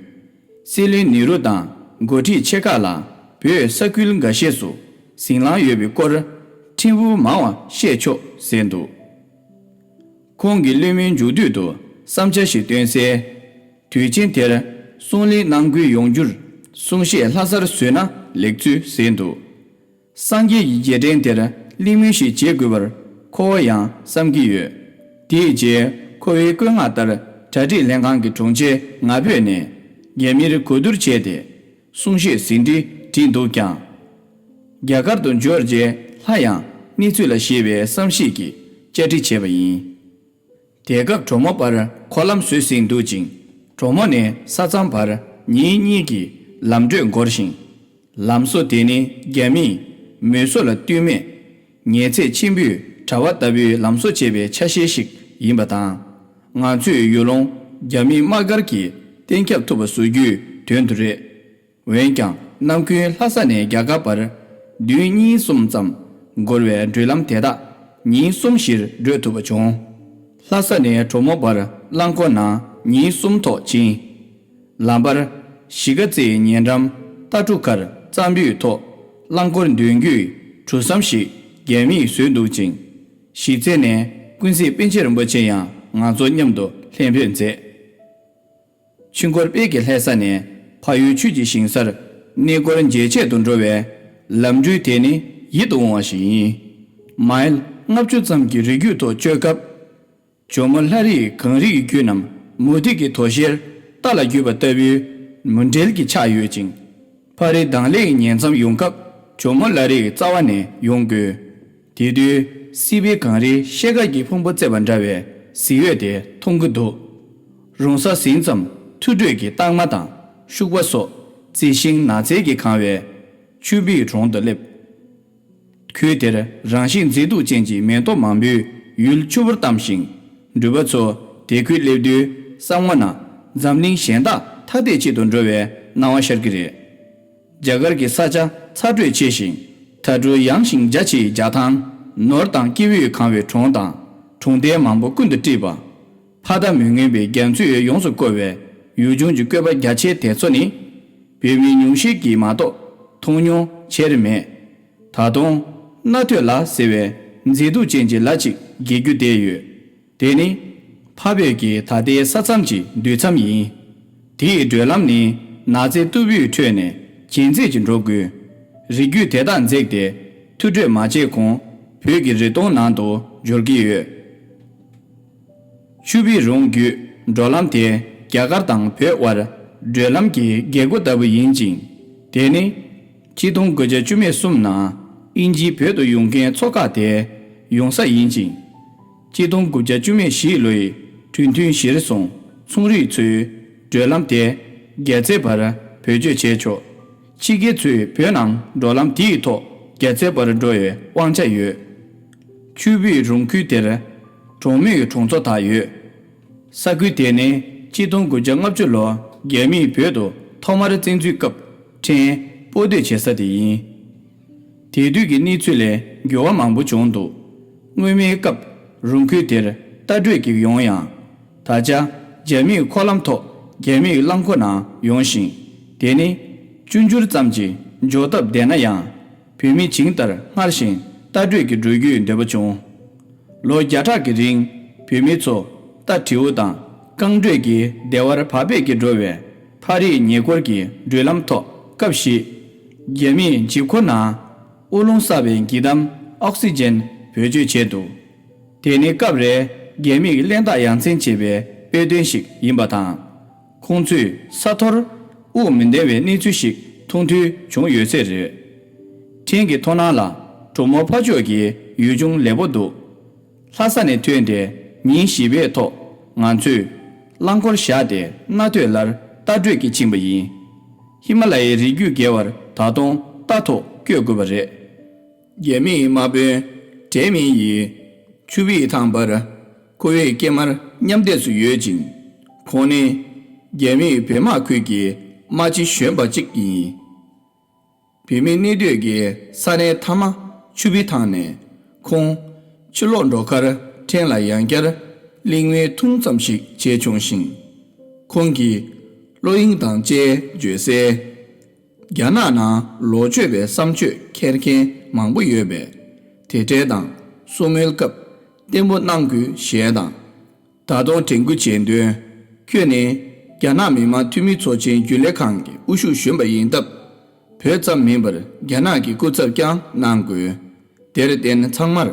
སྲིད་བློན་ནེ་རུ་དང་འགོ་ཁྲིད་ཆེ་ཁག་ལ་བོད་ས་ཁུལ་འགའ་ཤས་སུ་ཟིང་ལངས་ཡོད་པའི་སྐོར་ཕྲན་བུ་མང་བ་བཤད་ཆོག་ཟེར་འདུག་ཁོང་གིས་གླེང་མོལ་མཇུག་སྡུད་དུ་བསམ་འཆར་ཞིག་བཏོན་གསལ། དུས་ཆེན་དེར་གསུང་གླེང་གནང་དགོས་ཡོང་རྒྱུར་གསུང་བཤད་ལྷ་སར་བཟོས་ན་ལེགས་ཚུལ་ཟེར་འདུག་སངས་རྒྱས་ཀྱི་རྗེས་དྲན་དེར་གླེང་མོལ་ཞིག་བྱེད་དགོས་པར་ཁོ་བོ་ཡང་བསམ་གྱི་ཡོད། དེའི་རྗེས་ཁོ་བོའི་བཀོད་མངགས་ལྟར་གྲ་སྒྲིག་ལྷན་ཁང་གི་དྲུང་ཆེ་ང་ཕོད་ནས་རྒྱ་མིར་གོ་བསྡུར་བྱས་ཏེ་གསུང་བཤད་ཟིན་བྲིས་བྲིས་འདུག་ཀྱང་། རྒྱ་གར་དུ་འབྱོར་རྗེས་སླར་ཡང་གནས་ཚུལ་ལ་ཞེད་པའི་བསམ་གཞིག་གིས་བཅར་འདྲི་བྱས་པ་ཡིན། དེ་སྐབས་གྲོ་མོ་པར་འཁོར་ལམ་བཟོས་ཟིན་འདུག་ཅིང་། གྲོ་མོ་ནས་ས་མཚམས་བར་ཉིན་གཉིས་ཀྱི་ལམ་བགྲོད་འགོར་ཞིང་། ལམ་བཟོ་དེ་ནི་རྒྱ་མིས་མེ་སོ་ལ་ལྟོས་མེད་ཉལ་ཚད་ཆེན་པོས་དྲ་བ་ལྟ་བུའི་ལམ་བཟོ་བྱས་པའི་ཆ་ཤས་ཤིག་ཡིན་པ་དང་། ང་ཚོས་ཡུལ་ལུང་ རྒྱ་མིའི་དམག་སྒར་གྱིས་གཏན་འཁྱབ་ཐུབ་པ་བཟོ་རྒྱུའི་དོན་དུ་རེད། འོན་ཀྱང་གནམ་དགུན་ལྷ་ས་ནས་རྒྱ་གར་བར་བདུན་གཉིས་གསུམ་ཙམ་འགོར་བའི་བགྲོད་ལམ་དེ་དག་ཉིན་གསུམ་བཞིར་བགྲོད་ཐུབ་པ་བྱུང་། ལྷ་ས་ནས་གྲོ་མོ་བར་རླངས་འཁོར་ནང་ཉིན་གསུམ་ཐོག་ཕྱིན། ལམ་བར་གཞིས་ཀ་རྩེའི་ཉེ་འགྲམ་ལྟ་གྲུ་ཁར་རྩམ་ཕུད་ཐོག་རླངས་འཁོར་འདོན་རྒྱུའི་གྲུ་ཟམ་ཞིག་རྒྱ་མིས་བཟོས་འདུག་ཅིང་། གཞིས་རྩེ་ནས་ཀུན་གཟིགས་པཎ་ཆེན་རིན་པོ་ཆེ་ཡང་ང་ཚོ་མཉམ་དུ་ལྷན་བགྲོད་མཛད། ཆུ་འཁོར་དཔལ་གྱི་ལྷ་ས་ནས་ཕ་ཡུལ་ཆུ་བཞི་ཞིང་སར་གནས་སྐོར་མཇལ་ཆེད་དུ་འགྲོ་བའི་ལམ་འགྲུལ་དེ་ནི་ཡིད་དུ་འོང་བ་ཞིག་ཡིན། མའིལ་ལྔ་བཅུ་ཙམ་གྱི་རི་རྒྱུད་ཐོག་བསྐྱོད་སྐབས། ཇོ་མོ་ལྷ་རིས་གངས་རིའི་རྒྱུད་རྣམས་མུ་ཏིག་གི་དོ་ཤལ་རྟ་ལ་བརྒྱུས་པ་ལྟ་བུའི་མུ་འབྲེལ་གྱི་ཆགས་ཡོད་ཅིང་། ཕ་རི་གདང་ལའི་ཉེ་མཚམས་ཡོང་སྐབས་ཇོ་མོ་ལྷ་རིས་རྩ་བ་ནས་ཡོང་དགོས། དེ་དུས་སྲིད་པའི་གངས་རིའི་ཤེལ་དཀར་གྱི་ཕུང་པོ་བརྩེགས་པ་འདྲ་བའི་གཟི་འོད་དེ་མཐོང་གི་འདུག། རུང་ས་ཟིན་ཙམ་ཐུར་དྲོད་ཀྱི་རྟགས་མ་དང་ཤུག་པ་སོགས་རྩི་ཤིང་ནགས་ཚལ་གྱིས་གང་བའི་ཆུ་བིའི་གྲོང་དུ་སླེབས། ཁུལ་དེར་རང་བཞིན་མཛེས་སྡུག་ཅན་གྱི་མེ་ཏོག་མང་པོས་ཡུལ་ཕྱུག་པོར་གཏམས་ཤིང་། འགྲུལ་པ་ཚོ་དེ་ཁུལ་སླེབས་དུས་བསམ་ངོ་ན་འཛམ་གླིང་གཞན་དག་ཐ་དད་ཅིག་ཏུ་འགྲོ་བའི་སྣང་བ་ཤར་གྱི་རེད། རྒྱ་གར་གྱི་ས་ཆ་ཚ་དྲོད་ཆེ་ཞིང་། ད་དྲོད་ཡངས་ཤིང་རྒྱ་ཆེའི་རྒྱ་ཐང་། ནོར་དང་སྐྱེ་བོས་གང་བའི་གྲོང་དང་གྲོང་རྡལ་མང་པོ་ཀུན་ཏུ་དཀྲིས་པ། ཕ་མཐའ་མི་མངོན་པའི་རྒྱ་མཚོས་ཡོངས་སུ་བསྐོར་བའི་ཡུལ་ལྗོངས་ཀྱི་བཀོད་པ་རྒྱ་ཆེ་དེ་ཚོ་ནི། བོད་མི་ཉུང་ཤས་ཀྱིས་མ་གཏོགས་མཐོང་མྱོང་ཆེར་མེད། ད་དུང་། གནའ་སྟོད་ལ་ཟེར་བའི་མཛེས་སྡུག་ཅན་གྱི་ལ་ཅིག་རྒལ་རྒྱུ་བསྡད་ཡོད། དེ་ནི། འཕགས་བོད་ཀྱི་ད་ལྟའི་ས་མཚམས་ཀྱི་འདུས་མཚམས་ཡིན། དེའི་བགྲོད་ལམ་ནི་ནགས་ཚལ་སྟུག་པོའི་ཁྲོད་ནས་གྱེན་འཛེགས་ཀྱིས་འགྲོ་དགོས། རི་རྒྱུད་དེ་དག་འཛེགས་ཏེ་ཐུར་དྲོད་མ་བྱས་གོང་བོད་ཀྱི་རི་སྟོང་ནང་དུ་འབྱོར་གྱི་ཡོད། ཆུ་བི་རུང་བརྒྱུད་འགྲོ་ལམ་དེ་རྒྱ་གར་དང་བོད་དབར་བགྲོད་ལམ་གྱི་རྒྱལ་སྒོ་ལྟ་བུ་ཡིན་ཅིང་། དེ་ནི་ཆིག་སྟོང་དགུ་བརྒྱ་བཅུ་མེད་གསུམ་ནང་དབྱིན་ཇིའི་བོད་དུ་ཡོང་མཁན་མཚོ་འགག་དེ་ཡོང་ས་ཡིན་ཅིང་། ཆིག་སྟོང་དགུ་བརྒྱ་བཅུ་མེད་བཞི་ལོའི་གྲོས་མཐུན་གཞིར་བཟུང་ཚོང་རིགས་ཚོའི་བགྲོད་ལམ་དེ་རྒྱལ་རྩེ་བར་བེད་སྤྱོད་བྱས་ཆོག། ཕྱི་རྒྱལ་ཚོས་བོད་ནང་འགྲོ་ལམ་དེའི་ཐོག་རྒྱལ་རྩེ་བར་འགྲོ་བའི་དབང་ཆ་ཡོད། ཆུ་བོའི་རུང་ཁུལ་དེར་གྲོང་མིའི་གྲོང་ཚོ་དག་ཡོད། ས་ཁུལ་དེ་ནི་ཆིག་སྟོང་དགུ་བརྒྱ་ལྔ་བཅུ་ལོར་རྒྱ་མིས་བོད་དུ་ཐོག་མར་བཙན་འཛུལ་སྐབས་ཕྲན་སྤོ་སྡོད་བྱེད་ས་དེ་ཡིན། དེ་དུས་ཀྱི་གནས་ཚུལ་ལས་འགྱུར་བ་མང་པོ་བྱུང་འདུག། སྔོན་མའི་སྐབས་རུང་ཁུལ་དེར་རྟ་དྲོད་ཀྱིས་ཡོང་ཡང་། ད་ཆ་རྒྱ་མིའི་འཁོར་ལམ་ཐོག་རྒྱ་མིའི་རླངས་འཁོར་ནང་ཡོང་ཞིང་། དེ་ནི་བཅུ་འགྱུར་ཙམ་གྱི་འཇོག་སྟབས་བདེ་ན་ཡང་། བོད་མི་བྱིངས་ལྟར་སྔར་བཞིན་རྟ་དྲོད་ཀྱིས་འགྲོ་རྒྱུའི་འདོད་པ་བྱུང་། ལོ་བརྒྱ་ཕྲག་གི་རིང་བོད་མི་ཚོ་རྟ་དྲེའུ་དང་རྐང་དྲོད་ཀྱི་བདེ་བར་བག་ཕེབས་ཀྱིས་འགྲོ་བའི་ཕ་རིའི་ཉེ་འཁོར་གྱི་བགྲོད་ལམ་ཐོག་སྐབས་ཤིག་རྒྱ་མིས་འཇིབ་འཁོར་ནང་དབུགས་རླུང་གསར་པའི་འགྱིག་དམ་ཨོག་སི་ཇན་བེད་སྤྱོད་བྱས་འདུག། དེ་ནི་སྐབས་རེ་རྒྱ་མིས་གླེན་རྟགས་ཡ་མཚན་བྱེད་པའི་དཔེ་སྟོན་ཞིག་ཡིན་པ་དང་། ཁོང་ཚོས་ས་མཐོར་དབུགས་མི་བདེ་བའི་གནས་ཚུལ་ཞིག་མཐོང་ཐོས་བྱུང་ཡོད་ཚོད་རེད། ཕྲན་གྱི་མཐོང་སྣང་ལ་གྲོ་མོ་ཕ་ཕྱོགས་ཀྱི་ཡུལ་ལྗོངས་ལེགས་པོ་འདུག། ལྷ་ས་ནས་ཐོན་ཏེ་ཉིན་བཞི་པའི་ཐོག་ང་ཚོས་རླངས་འཁོར་བཞག་སྟེ་གནའ་སྟོད་ལར་རྟ་དྲོད་ཀྱིས་ཕྱིན་པ་ཡིན། ཧི་མ་ལ་ཡའི་རི་རྒྱུད་བརྒལ་བར་ད་དུང་རྟ་ཐོག་བསྐྱོད་དགོས་པ་རེད། རྒྱ་མིའི་དམག་དཔོན་ཀྲེ་མིང་ཡིས་ཆུ་བིའི་ཐང་བར་ཁོ་བོའི་སྐྱེས་དམར་མཉམ་འདེགས་སུ་ཡོད་ཅིང་། ཁོང་ནི་རྒྱ་མིའི་བོད་དམག་ཁུལ་གྱི་དམག་སྤྱི་གཞོན་པ་གཅིག་ཡིན། བོད་མི་གནས་སྡོད་ཀྱི་ས་གནས་མཐའ་མ་ཆུ་བི་ཐང་ནས་ཁོང་ཕྱིར་ལོག་འགྲོ་ཁར་ཕྲན་ལ་ཡང་བསྐྱར་གླེང་མོལ་ཐུང་ཙམ་ཞིག་བྱས་བྱུང་ཞིང་། ཁོང་གིས་བློ་གཡེང་དང་བཅས་བརྗོད་གསལ། རྒྱ་ནག་ནང་ལོག་སྤྱོད་པའི་བསམ་སྤྱོད་འཁྱེར་མཁན་མང་པོ་ཡོད་པས། དེ་འཕྲལ་དང་གསུང་མོལ་སྐབས་བརྟན་པོ་གནང་དགོས་ཞེས་དང་། ད་དུང་དྲན་སྐུལ་བྱེད་དོན། ཁྱོད་ནི་རྒྱ་ནག་མི་དམངས་འཐུས་མི་ཚོགས་ཆེན་རྒྱུན་ལས་ཁང་གི་དབུ་བཞུགས་གཞོན་པ་ཡིན་སྟབས། བོད་ཙམ་མིན་པར་རྒྱ་ནག་གི་སྐུ་ཚབ་ཀྱང་གནང་དགོས། དེར་བརྟེན་ཚང་མར་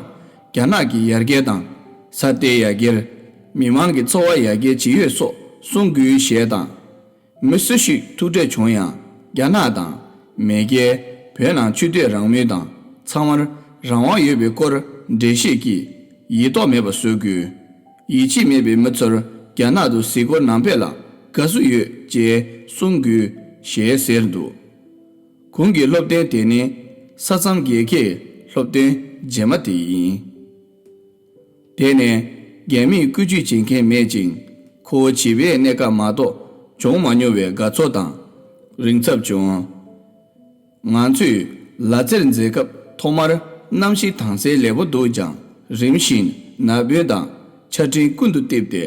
རྒྱ་ནག་གི་ཡར་རྒྱས་དང་ས་གནས་ཡར་རྒྱས། མི་མང་གི་འཚོ་བ་ཡར་རྒྱས་ཇི་ཡོད་སོགས་གསུང་དགོས་ཞེས་དང་། མི་སུ་ཞིག་ཐུག་འཕྲད་བྱུང་ཡང་རྒྱ་ནག་དང་མེས་རྒྱལ། བོད་ནང་ཆེ་བསྟོད་རང་མོས་དང་ཚང་མར་རང་དབང་ཡོད་པའི་སྐོར་འགྲེལ་བཤད་ཀྱིས་ཡིད་རྟོག་མེད་པ་བཟོ་དགོས། ཡིད་ཆེས་མེད་པའི་མི་ཚོར་རྒྱ་ནག་ཏུ་གཟིགས་སྐོར་ནང་ཕེབས་ལ་དགའ་བསུ་ཡོད་ཅེས་གསུང་དགོས་ཞེས་ཟེར་འདུག། གོང་གི་སློབ་སྟོན་དེ་ནི་ས་མཚམས་རྒྱལ་ཁའི་སློབ་སྟོན་རྗེས་མ་དེ་ཡིན། དེ་ནས་རྒྱ་མིས་བཀོལ་སྤྱོད་བྱེད་མཁན་མེད་ཅིང་ ཁོ་བོ་བྱིས་པའི་གནས་སྐབས་མ་གཏོགས་བྱུང་མ་མྱོང་བའི་དགའ་ཚོར་དང་རིག་འཚབ་བྱུང་། ང་ཚོས་ལ་རྩེར་འཛེགས་སྐབས་ཐོག་མར་གནམ་གཤིས་དྭངས་གསལ་ལེགས་པོ་འདུག་ཀྱང་རིམ་བཞིན་ན་བུན་དང་ཆར་སྤྲིན་ཀུན་ཏུ་གཏིབས་ཏེ་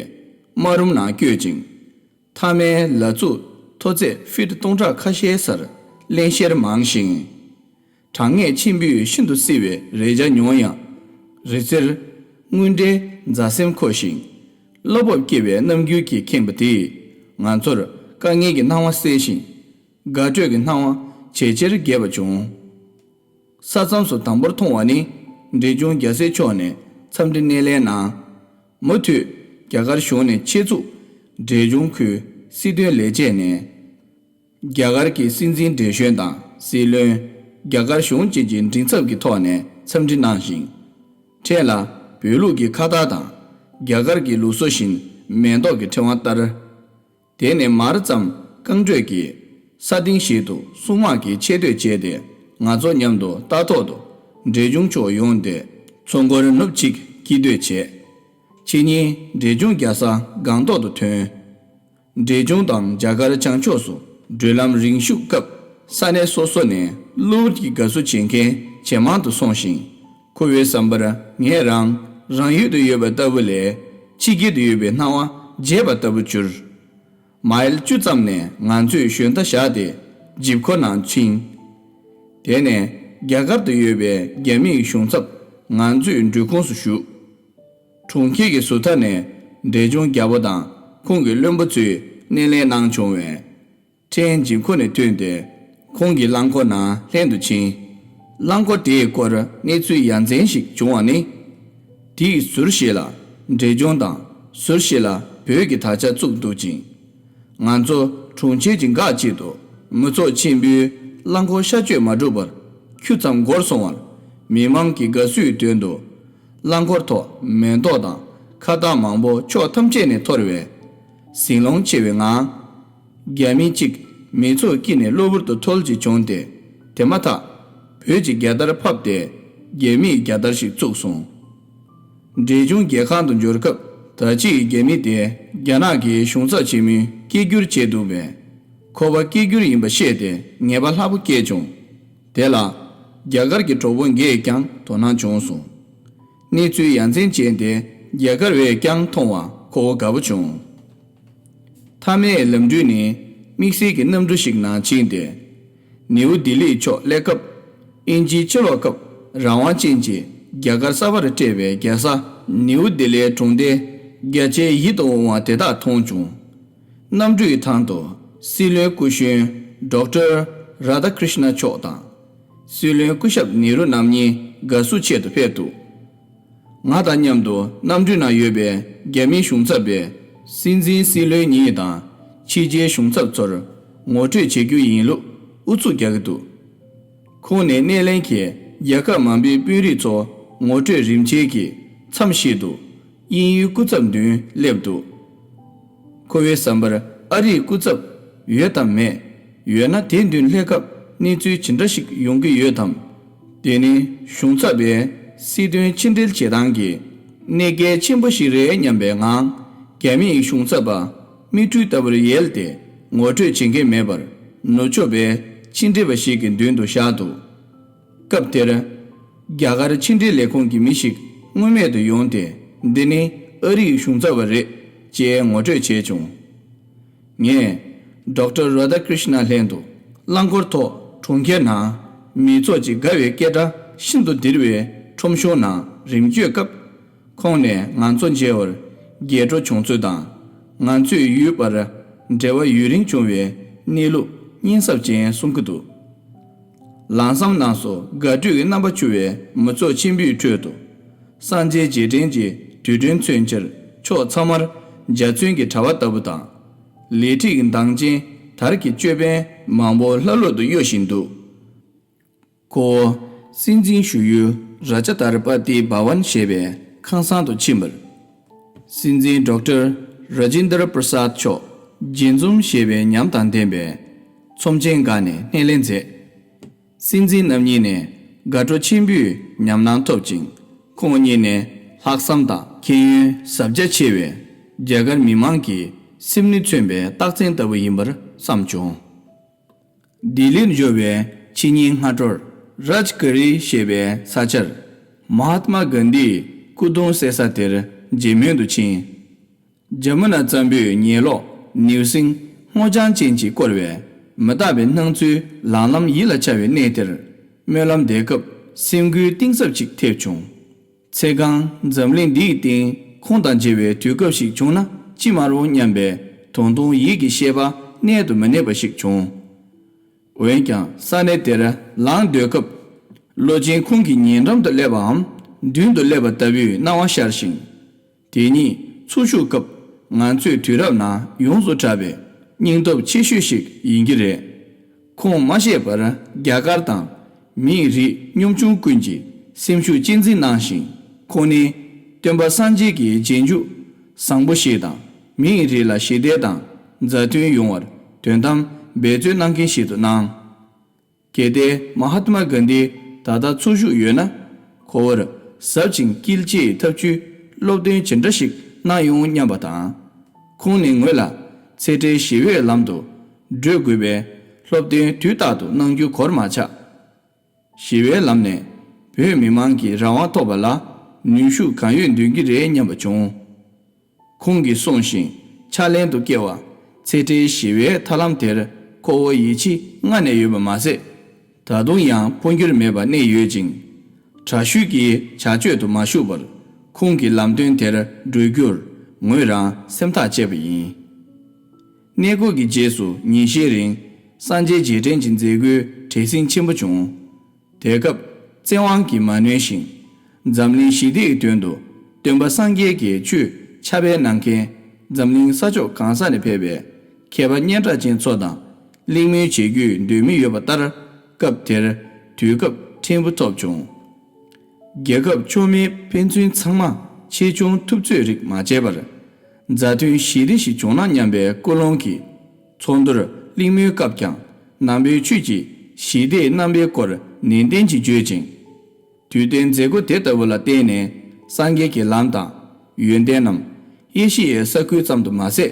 དམའ་རུམ་ནང་བསྐྱོད་ཅིང་། མཐའ་མའི་ལ་ཚུགས་མཐོ་ཚད་ཕིཊ་སྟོང་ཕྲག་ཁ་ཤས་སར་རླན་གཤེར་མང་ཞིང་། གྲང་ངད་ཆེན་པོས་ཤིན་ཏུ་བསིལ་བའི་རེག་བྱ་མྱོང་ཡང་། རི་རྩེར་དངོས་འབྲེལ་མཛའ་སེམས་འཁོར་ཞིང་། བློ་སྤོབས་སྐྱེ་བའི་རྣམ་འགྱུར་གྱིས་ཁེངས་པ་དེས་ང་ཚོར་དཀའ་ངལ་གྱི་སྣང་བ་སེལ་ཞིང་། དགའ་སྤྲོས་ཀྱི་སྣང་བ་ཇེ་ཆེར་རྒྱས་པ་བྱུང་། ས་མཚམས་སུ་དང་པོར་མཐོང་བ་ནི་འབྲས་ལྗོངས་རྒྱལ་སའི་ཕྱོགས་ནས་འཚམས་འདྲི་སྣེ་ལེན་གནང་། མུ་མཐུད་རྒྱ་གར་གཞུང་ནས་ཆེད་འཛུགས་འབྲས་ལྗོངས་ཁུལ་སྲིད་དོན་ལས་བྱེད་ནས། རྒྱ་གར་གྱི་སྲིད་འཛིན་བགྲེས་གཞོན་དང་སྲིད་བློན། རྒྱ་གར་གཞུང་བཅས་ཀྱི་མགྲིན་ཚབ་ཀྱི་ཐོག་ནས་འཚམས་འདྲི་གནང་ཞིང་། འཕྲལ་ལ་བོད་ལུགས་ཀྱི་ཁ་བཏགས་དང་རྒྱ་གར་གྱི་ལུགས་སྲོལ་བཞིན་མེ་ཏོག་གི་ཕྲེང་བ་ལྟར། དེ་ནས་མར་ཙམ་རྐང་འགྲོས་ཀྱིས་ས་སྟེང་ཞིག་ཏུ་སྲུང་དམག་གིས་ཆེ་བསྟོད་བྱས་ཏེ་ང་ཚོ་མཉམ་དུ་ལྟ་ཐོག་ཏུ་འབྲས་ལྗོངས་ཕྱོགས་ཡོང་སྟེ་མཚོ་སྒོར་ནུབ་གཅིག་སྐྱིད་སྡོད་བྱས། ཕྱི་ཉིན་འབྲས་ལྗོངས་རྒྱལ་ས་སྒང་ཏོག་ཏུ་ཐོན། འབྲས་ལྗོངས་དང་རྒྱ་གར་བྱང་ཕྱོགས་སུ་འགྲུལ་ལམ་རིང་ཤོས་སྐབས་ས་གནས་སོ་སོ་ནས་གློ་བུར་གྱི་དགའ་བསུ་བྱེད་མཁན་ཇེ་མང་དུ་སོང་ཞིང་། ཁོ་བོའི་བསམ་པར་ངས་རང་རང་ཡུལ་དུ་ཡོད་པ་ལྟ་བུ་ལས་ཕྱི་རྒྱལ་དུ་ཡོད་པའི་སྣང་བ་བརྗེད་པ་ལྟ་བུ་གྱུར། མའིལ་བཅུ་ཙམ་ནས་ང་ཚོས་ཞོན་རྟ་བཞག་སྟེ་ཇིབ་ཁོ་ནང་ཕྱིན། དེ་ནས་རྒྱ་གར་དུ་ཡོད་པའི་རྒྱ་མིའི་གཞུང་ཚབ་ང་ཚོའི་འགྲུལ་ཁུངས་སུ་ཞུགས། གྲོང་ཁྱེར་གྱི་ཟུར་མཐའ་ནས་འབྲས་ལྗོངས་རྒྱལ་པོ་དང་ཁོང་གི་བློན་པོ་ཚོས་སྣེ་ལེན་གནང་བྱུང་བས། ཕྲན་ཇིབ་ཁོ་ནས་ཐོན་ཏེ་ཁོང་གི་རླངས་འཁོར་ནང་ལྷན་དུ་ཕྱིན། རླངས་འཁོར་དེའི་སྐོར་གནས་ཚུལ་ཡ་མཚན་ཞིག་བྱུང་བ་ནི། དེའི་ཟུར་ཞིག་ལ་འབྲས་ལྗོངས་དང་ཟུར་ཞིག་ལ་བོད་ཀྱི་དར་ཆ་བཙུགས་འདུག་ཅིང་། ང་ཚོ་གྲོང་ཁྱེར་གྱི་འགག་ཅིག་ཏུ་མི་ཚོགས་ཆེན་པོས་རླངས་འཁོར་ཤར་བསྐྱོད་མ་གྲུབ་པར་ཁྱུ་ཙམ་འགོར་སོང་བར། མི་མང་གི་དགའ་བསུའི་དོན་དུ། རླངས་འཁོར་ཐོག་མེ་ཏོག་དང་ཁ་བཏགས་མང་པོ་ཕྱོགས་ཐམས་ཅད་ནས་འཐོར་བས། ཟིང་སློང་ཆེ་བའི་ངང་། རྒྱ་མི་གཅིག་མི་ཚོགས་དཀྱིལ་ནས་གློ་བུར་དུ་ཐོལ་གཅིག་བྱུང་སྟེ། དེ་མ་ཐག་བོད་ཀྱི་རྒྱལ་དར་ཕབ་སྟེ་རྒྱ་མིའི་རྒྱལ་དར་ཞིག་བཙུགས་སོང་། འབྲས་ལྗོངས་རྒྱལ་ཁང་དུ་འབྱོར་སྐབས་ད་ཅིའི་རྒྱ་མི་དེ་རྒྱ་ནག་གི་གཞུང་ཚབ་ཆེན་མོས་སྐད་སྒྱུར་བྱས་འདུག་པས། ཁོ་པ་སྐད་སྒྱུར་ཡིན་པ་ཤེས་ཏེ་ངེས་པ་ལྷག་པོ་སྐྱེས་བྱུང་། དེ་ལ་རྒྱ་གར་གྱི་གྲོགས་པོ་འགས་ཀྱང་དོ་སྣང་བྱུང་སོང་། གནས་ཚུལ་ཡ་མཚན་ཅན་དེ་རྒྱ་གར་བས་ཀྱང་མཐོང་བ་ཁོ་བོ་དགའ་པོ་བྱུང་། མཐའ་མའི་ལམ་འགྲུལ་ནི་དམིགས་བསལ་གྱི་གནམ་གྲུ་ཞིག་ནང་ཕྱིན་ཏེ། ནེའུ་ལྡི་ལིའི་ཕྱོགས་སླེབས་སྐབས། དབྱིན་ཇིའི་ཕྱི་ལོགས་སྐབས་རང་དབང་ཅན་གྱི་རྒྱ་གར་གསར་པར་སྤྲད་པའི་རྒྱལ་ས་ནེའུ་ལྡི་ལིའི་གྲོང་སྡེ་རྒྱ་ཆེའི་ཡིད་དུ་འོང་བ་དེ་དག་མཐོང་བྱུང་། གནམ་གྲུའི་ཐང་དུ་སྲིད་བློན་སྐུ་གཞོན་ཌོག་ཊར་རཱ་དྷ་ཀྲིཤ་ན་མཆོག་དང་། སྲིད་བློན་སྐུ་ཞབས་ནེ་རུ་རྣམ་གཉིས་དགའ་བསུ་ཆེད་དུ་ཕེབས་འདུག་ང་དང་མཉམ་དུ་གནམ་གྲུའི་ནང་ཡོད་པའི་རྒྱ་མིའི་གཞུང་ཚབ་པས་སྲིད་འཛིན་སྲིད་བློན་གཉིས་དང་ཕྱི་རྒྱལ་གཞུང་ཚབ་ཚོར་ངོ་སྤྲོད་བྱེད་རྒྱུ་ཡིན་ལུགས་ཨུ་ཚུགས་རྒྱག་གི་འདུག་ཁོང་ནས་སྣེ་ལེན་གྱིས་རྒྱལ་ཁབ་མང་པོའི་དཔོན་རིགས་ཚོ་ངོ་སྤྲོད་རིམ་བྱེད་ཀྱི་མཚམས་ཤིག་ཏུ། དབྱིན་ཡུལ་སྐུ་ཚབ་མདུན་སླེབས་འདུག་ཁོ་བོའི་བསམ་པར་ཨ་རིའི་སྐུ་ཚབ་ཡོད་དམ་མེད། ཡོད་ན་དེ་མདུན་སླེབས་སྐབས་གནས་ཚུལ་ཇི་འདྲ་ཞིག་ཡོང་གི་ཡོད་དམ། དེ་ནི་གཞུང་ཚབ་པས་སྲིད་དོན་ཕྱི་འབྲེལ་བྱེད་སྟངས་ཀྱི་གནད་འགག་ཆེན་པོ་ཞིག་རེད་སྙམ་པའི་ངང་། རྒྱ་མིའི་གཞུང་ཚབ་པ་མིག་འཕྲུལ་ལྟ་བུར་ཡལ་ཏེ་ངོ་སྤྲོད་བྱེད་མཁན་མེད་པར་ནུབ་ཕྱོགས་པས་ཕྱི་འབྲེལ་བ་ཞིག་གི་མདུན་དུ་བཞག་འདུག་སྐབས་དེར། རྒྱ་གར་ཕྱི་འབྲེལ་ལས་ཁུངས་ཀྱི་མི་ཞིག་མངོན་མེད་དུ་ཡོང་སྟེ། འདི་ནི་ཨ་རིའི་གཞུང་ཚབ་པ་རེད་ཅེས་ངོ་སྤྲོད་བྱས་བྱུང་། ངས་ཌོག་ཊར་རཱ་དྷ་ཀྲིཤ་ན་ལྷན་དུ་རླངས་འཁོར་ཐོག་གྲོང་ཁྱེར་ནང་མི་ཚོགས་ཀྱི་དགའ་བའི་སྐད་སྒྲ་ཤིན་ཏུ་ལྡིར་བའི་ཁྲོམ་གཞུང་ནང་རིམ་བསྐྱོད་སྐབས། ཁོང་ནས་ང་ཚོ་མཇལ་བར་རྒྱལ་སྤྲོ་བྱུང་ཚུལ་དང་། ང་ཚོས་ཡུལ་བར་འབྲེལ་བ་ཡུན་རིང་བྱུང་བའི་གནས་ལུགས་སྙིང་ཟབ་ཅན་གསུང་གི་འདུག་ལམ་སང་ནང་སོ་དགའ་སྤྲོས་ཀྱི་རྣམ་པ་འཕྱུར་བའི་མི་ཚོགས་ཆེན་པོའི་ཁྲོད་དུ། སངས་རྒྱས་རྗེས་དྲན་གྱི་དུས་དྲན་མཚོན་ཕྱིར་ཕྱོགས་ཚང་མར་འཇའ་ཚོན་གྱི་དྲ་བ་ལྟ་བུ་དང་། ལས་འཁྲིད་ཀྱི་མདངས་ཅན་དར་གྱི་ཅོད་པན་མང་པོ་ལྷ་ལུད་དུ་གཡོ་བཞིན་འདུག་ཁོ་བོ་སྲིད་འཛིན་བཞུགས་ཡུལ་ར་ཅ་ཏར་པ་ཏི་བྷ་ཝན་ཞེས་པའི་ཁང་བཟང་དུ་ཕྱིན་པར། སྲིད་འཛིན་ཌོག་ཊར་ར་ཇིན་དར་པྲ་སཱད་མཆོག་མཇལ་འཛོམས་ཞེས་པའི་ཉམས་དང་ལྡན་པའི་ཚོམས་ཆེན་སྒང་ནས་སྣེ་ལེན་མཛད། སྲིད་འཛིན་རྣམ་གཉིས་ནས་དགའ་སྤྲོ་ཆེན་པོས་ཉམས་སྣང་ཐོབ་ཅིང་། ཁོང་གཉིས་ནས་ལྷག་བསམ་དང་ཁྱད་ཡོན་ཟབ་རྒྱ་ཆེ་བའི་རྒྱ་གར་མི་མང་གི་ སེམས་ནུས་མཚོན་པའི་རྟགས་མཚན་ལྟ་བུ་ཡིན་པར་བསམ་བྱུང་། ལྡི་ལིར་འབྱོར་བའི་ཕྱི་ཉིན་སྔ་དྲོར་རཱཇ་ཀ་རི་ཞེས་པའི་ས་ཆར་མ་ཧཱ་ཏྨ་གྷན་དྷིའི་སྐུ་གདུང་གསལ་ས་དེར་མཇལ་མོལ་དུ་ཕྱིན། ཇ་མུ་ན་རྩམ་པའི་ཉེ་ལོགས་ནེའུ་གསིང་སྔོ་ལྗང་ཅན་གྱིས་བསྐོར་བས་མི་རྟག་པའི་སྣང་ཚུལ་ལམ་ལམ་ཡིད་ལ་འཆར་བའི་གནས་དེར་སྨོན་ལམ་འདེབས་སྐབས་སེམས་འགུལ་གཏིང་ཟབ་ཅིག་ཐེབས་བྱུང་། ཚེ་གང་འཛམ་གླིང་འདིའི་སྟེང་ཁོང་དང་མཇལ་བའི་དུས་སྐབས་ཤིག་བྱུང་ན་ཅི་མ་རུང་སྙམ་པའི་དུང་དུང་ཡིད་ཀྱི་ཤེས་པ་གནས་དུ་མི་གནས་པ་ཞིག་བྱུང་། འོན་ཀྱང་ས་གནས་དེར་ལངས་སྡོད་སྐབས། བློ་ཆེན་ཁོང་གི་ཉེ་འགྲམ་དུ་སླེབས་པའམ་མདུན་དུ་སླེབས་པ་ལྟ་བུའི་སྣང་བ་ཤར་ཞིང་། དེ་ཉིད་འཚོ་བཞུགས་སྐབས་ང་ཚོའི་དུས་རབས་ནང་ཡོངས་སུ་གྲགས་པའི་སྙིང་སྟོབས་ཆེ་ཤོས་ཤིག་ཡིན་གྱི་རེད། ཁོང་མ་གཞི་བར་རྒྱ་གར་དང་མིའི་རིགས་གཉོམ་ཆུང་ཀུན་གྱི་སེམས་ཤུགས་གཅེས་འཛིན་གནང་ཞིང་། ཁོང་ནི་སྟོན་པ་སངས་རྒྱས་ཀྱི་རྗེས་འཇུག་བཟང་པོ་ཞིག་དང་མིའི་རིགས་ལ་ཞི་བདེ་དང་མཛའ་མཐུན་ཡོང་བར་དོན་དམ་འབད་རྩོལ་གནང་མཁན་ཞིག་ཏུ་སྣང་། གལ་ཏེ་མ་ཧཱ་ཏྨ་གྷན་དྷི་ད་ལྟ་འཚོ་བཞུགས་ཡོད་ན། ཁོ་བོར་ཟབ་ཅིང་དཀྱིལ་ཆེའི་ཐབས་བྱུས་སློབ་སྟོན་ཇི་འདྲ་ཞིག་གནང་ཡོང་སྙམ་པ་དང་། ཁོང་ནས་ངོས་ལ་ཚེ་ཕྲལ་ཞི་བའི་ལམ་དུ་བགྲོད་དགོས་པའི་སློབ་སྟོན་དུས་རྟག་ཏུ་གནང་རྒྱུ་གོར་མ་ཆག། ཞི་བའི་ལམ་ནས་བོད་མི་མང་གི་རང་དབང་ཐོབ་པ་ལ་ནུས་ཤུགས་གང་ཡོད་འདོན་གྱི་རེད་སྙམ་པ་བྱུང་། ཁོང་གིས་གསུངས་ཤིང་ཕྱག་ལེན་དུ་བསྐྱལ་བ། ཚེ་ཕྲལ་ཞི་བའི་ཐར་ལམ་དེར་ཁོ་བོ་ཡིད་ཆེས་སྔ་ནས་ཡོད་པ་མ་ཟད། ད་དུང་ཡང་འཕོ་འགྱུར་མེད་པར་གནས་ཡོད་ཅིང་། དྲག་ཤུལ་གྱི་བྱ་སྤྱོད་དུ་མ་ཞུགས་པར་ཁོང་གི་ལམ་སྟོན་དེར་འགྲོ་རྒྱུར་ངོས་རང་སེམས་ཐག་བཅད་པ་ཡིན། གནས་སྐོར་གྱི་རྗེས་སུ་ཉིན་ཤས་རིང་སངས་རྒྱས་རྗེས་དྲན་གྱི་མཛད་སྒོའི་བྲེལ་ཟིང་ཆེན་པོ་བྱུང་། དེ་སྐབས་བཙན་དབང་གིས་མ་ནུས་ཤིང་། འཛམ་གླིང་ཞི་བདེའི་དོན་དུ་སྟོན་པ་སངས་རྒྱས་ཀྱི་ཆོས་ཁྱབ་སྤེལ་གནང་མཁན་འཛམ་གླིང་ས་ཕྱོགས་གང་ས་ནས་ཕེབས་པའི་མཁས་པ་སྙན་གྲགས་ཅན་ཚོ་དང་གླེང་མོལ་བྱེད་རྒྱུའི་འདོད་མི་ཡོད་པ་ལྟར། སྐབས་དེར་དུས་སྐབས་ཕྲན་བུ་ཐོབ་བྱུང་། རྒྱལ་ཁབ་ཕྱོགས་མིའི་ཕན་ཚུན་ཚང་མ་ཆེ་ཆུང་ཐུབ་ཚོད་རིགས་མ་བྱས་པར། མཛའ་མཐུན་ཞི་བདེ་ཞིག་བྱུང་ན་སྙམ་པའི་ཀུན་སློང་གིས། ཚོགས་འདུར་གླེང་མོལ་སྐབས་ཀྱང་ནང་པའི་ཆོས་ཀྱི་ཞི་བདེའི་རྣམ་པའི་སྐོར་ནན་ཏན་གྱིས་བརྗོད་ཅིང་། དུས་སྟོན་མཛད་སྒོ་དེ་ལྟ་བུ་ལ་བརྟེན་ནས་སངས་རྒྱས་ཀྱི་ལམ་དང་ཡོན་ཏན་རྣམས་ཨེ་ཤི་ཡའི་ས་ཁུལ་ཙམ་དུ་མ་ཟད།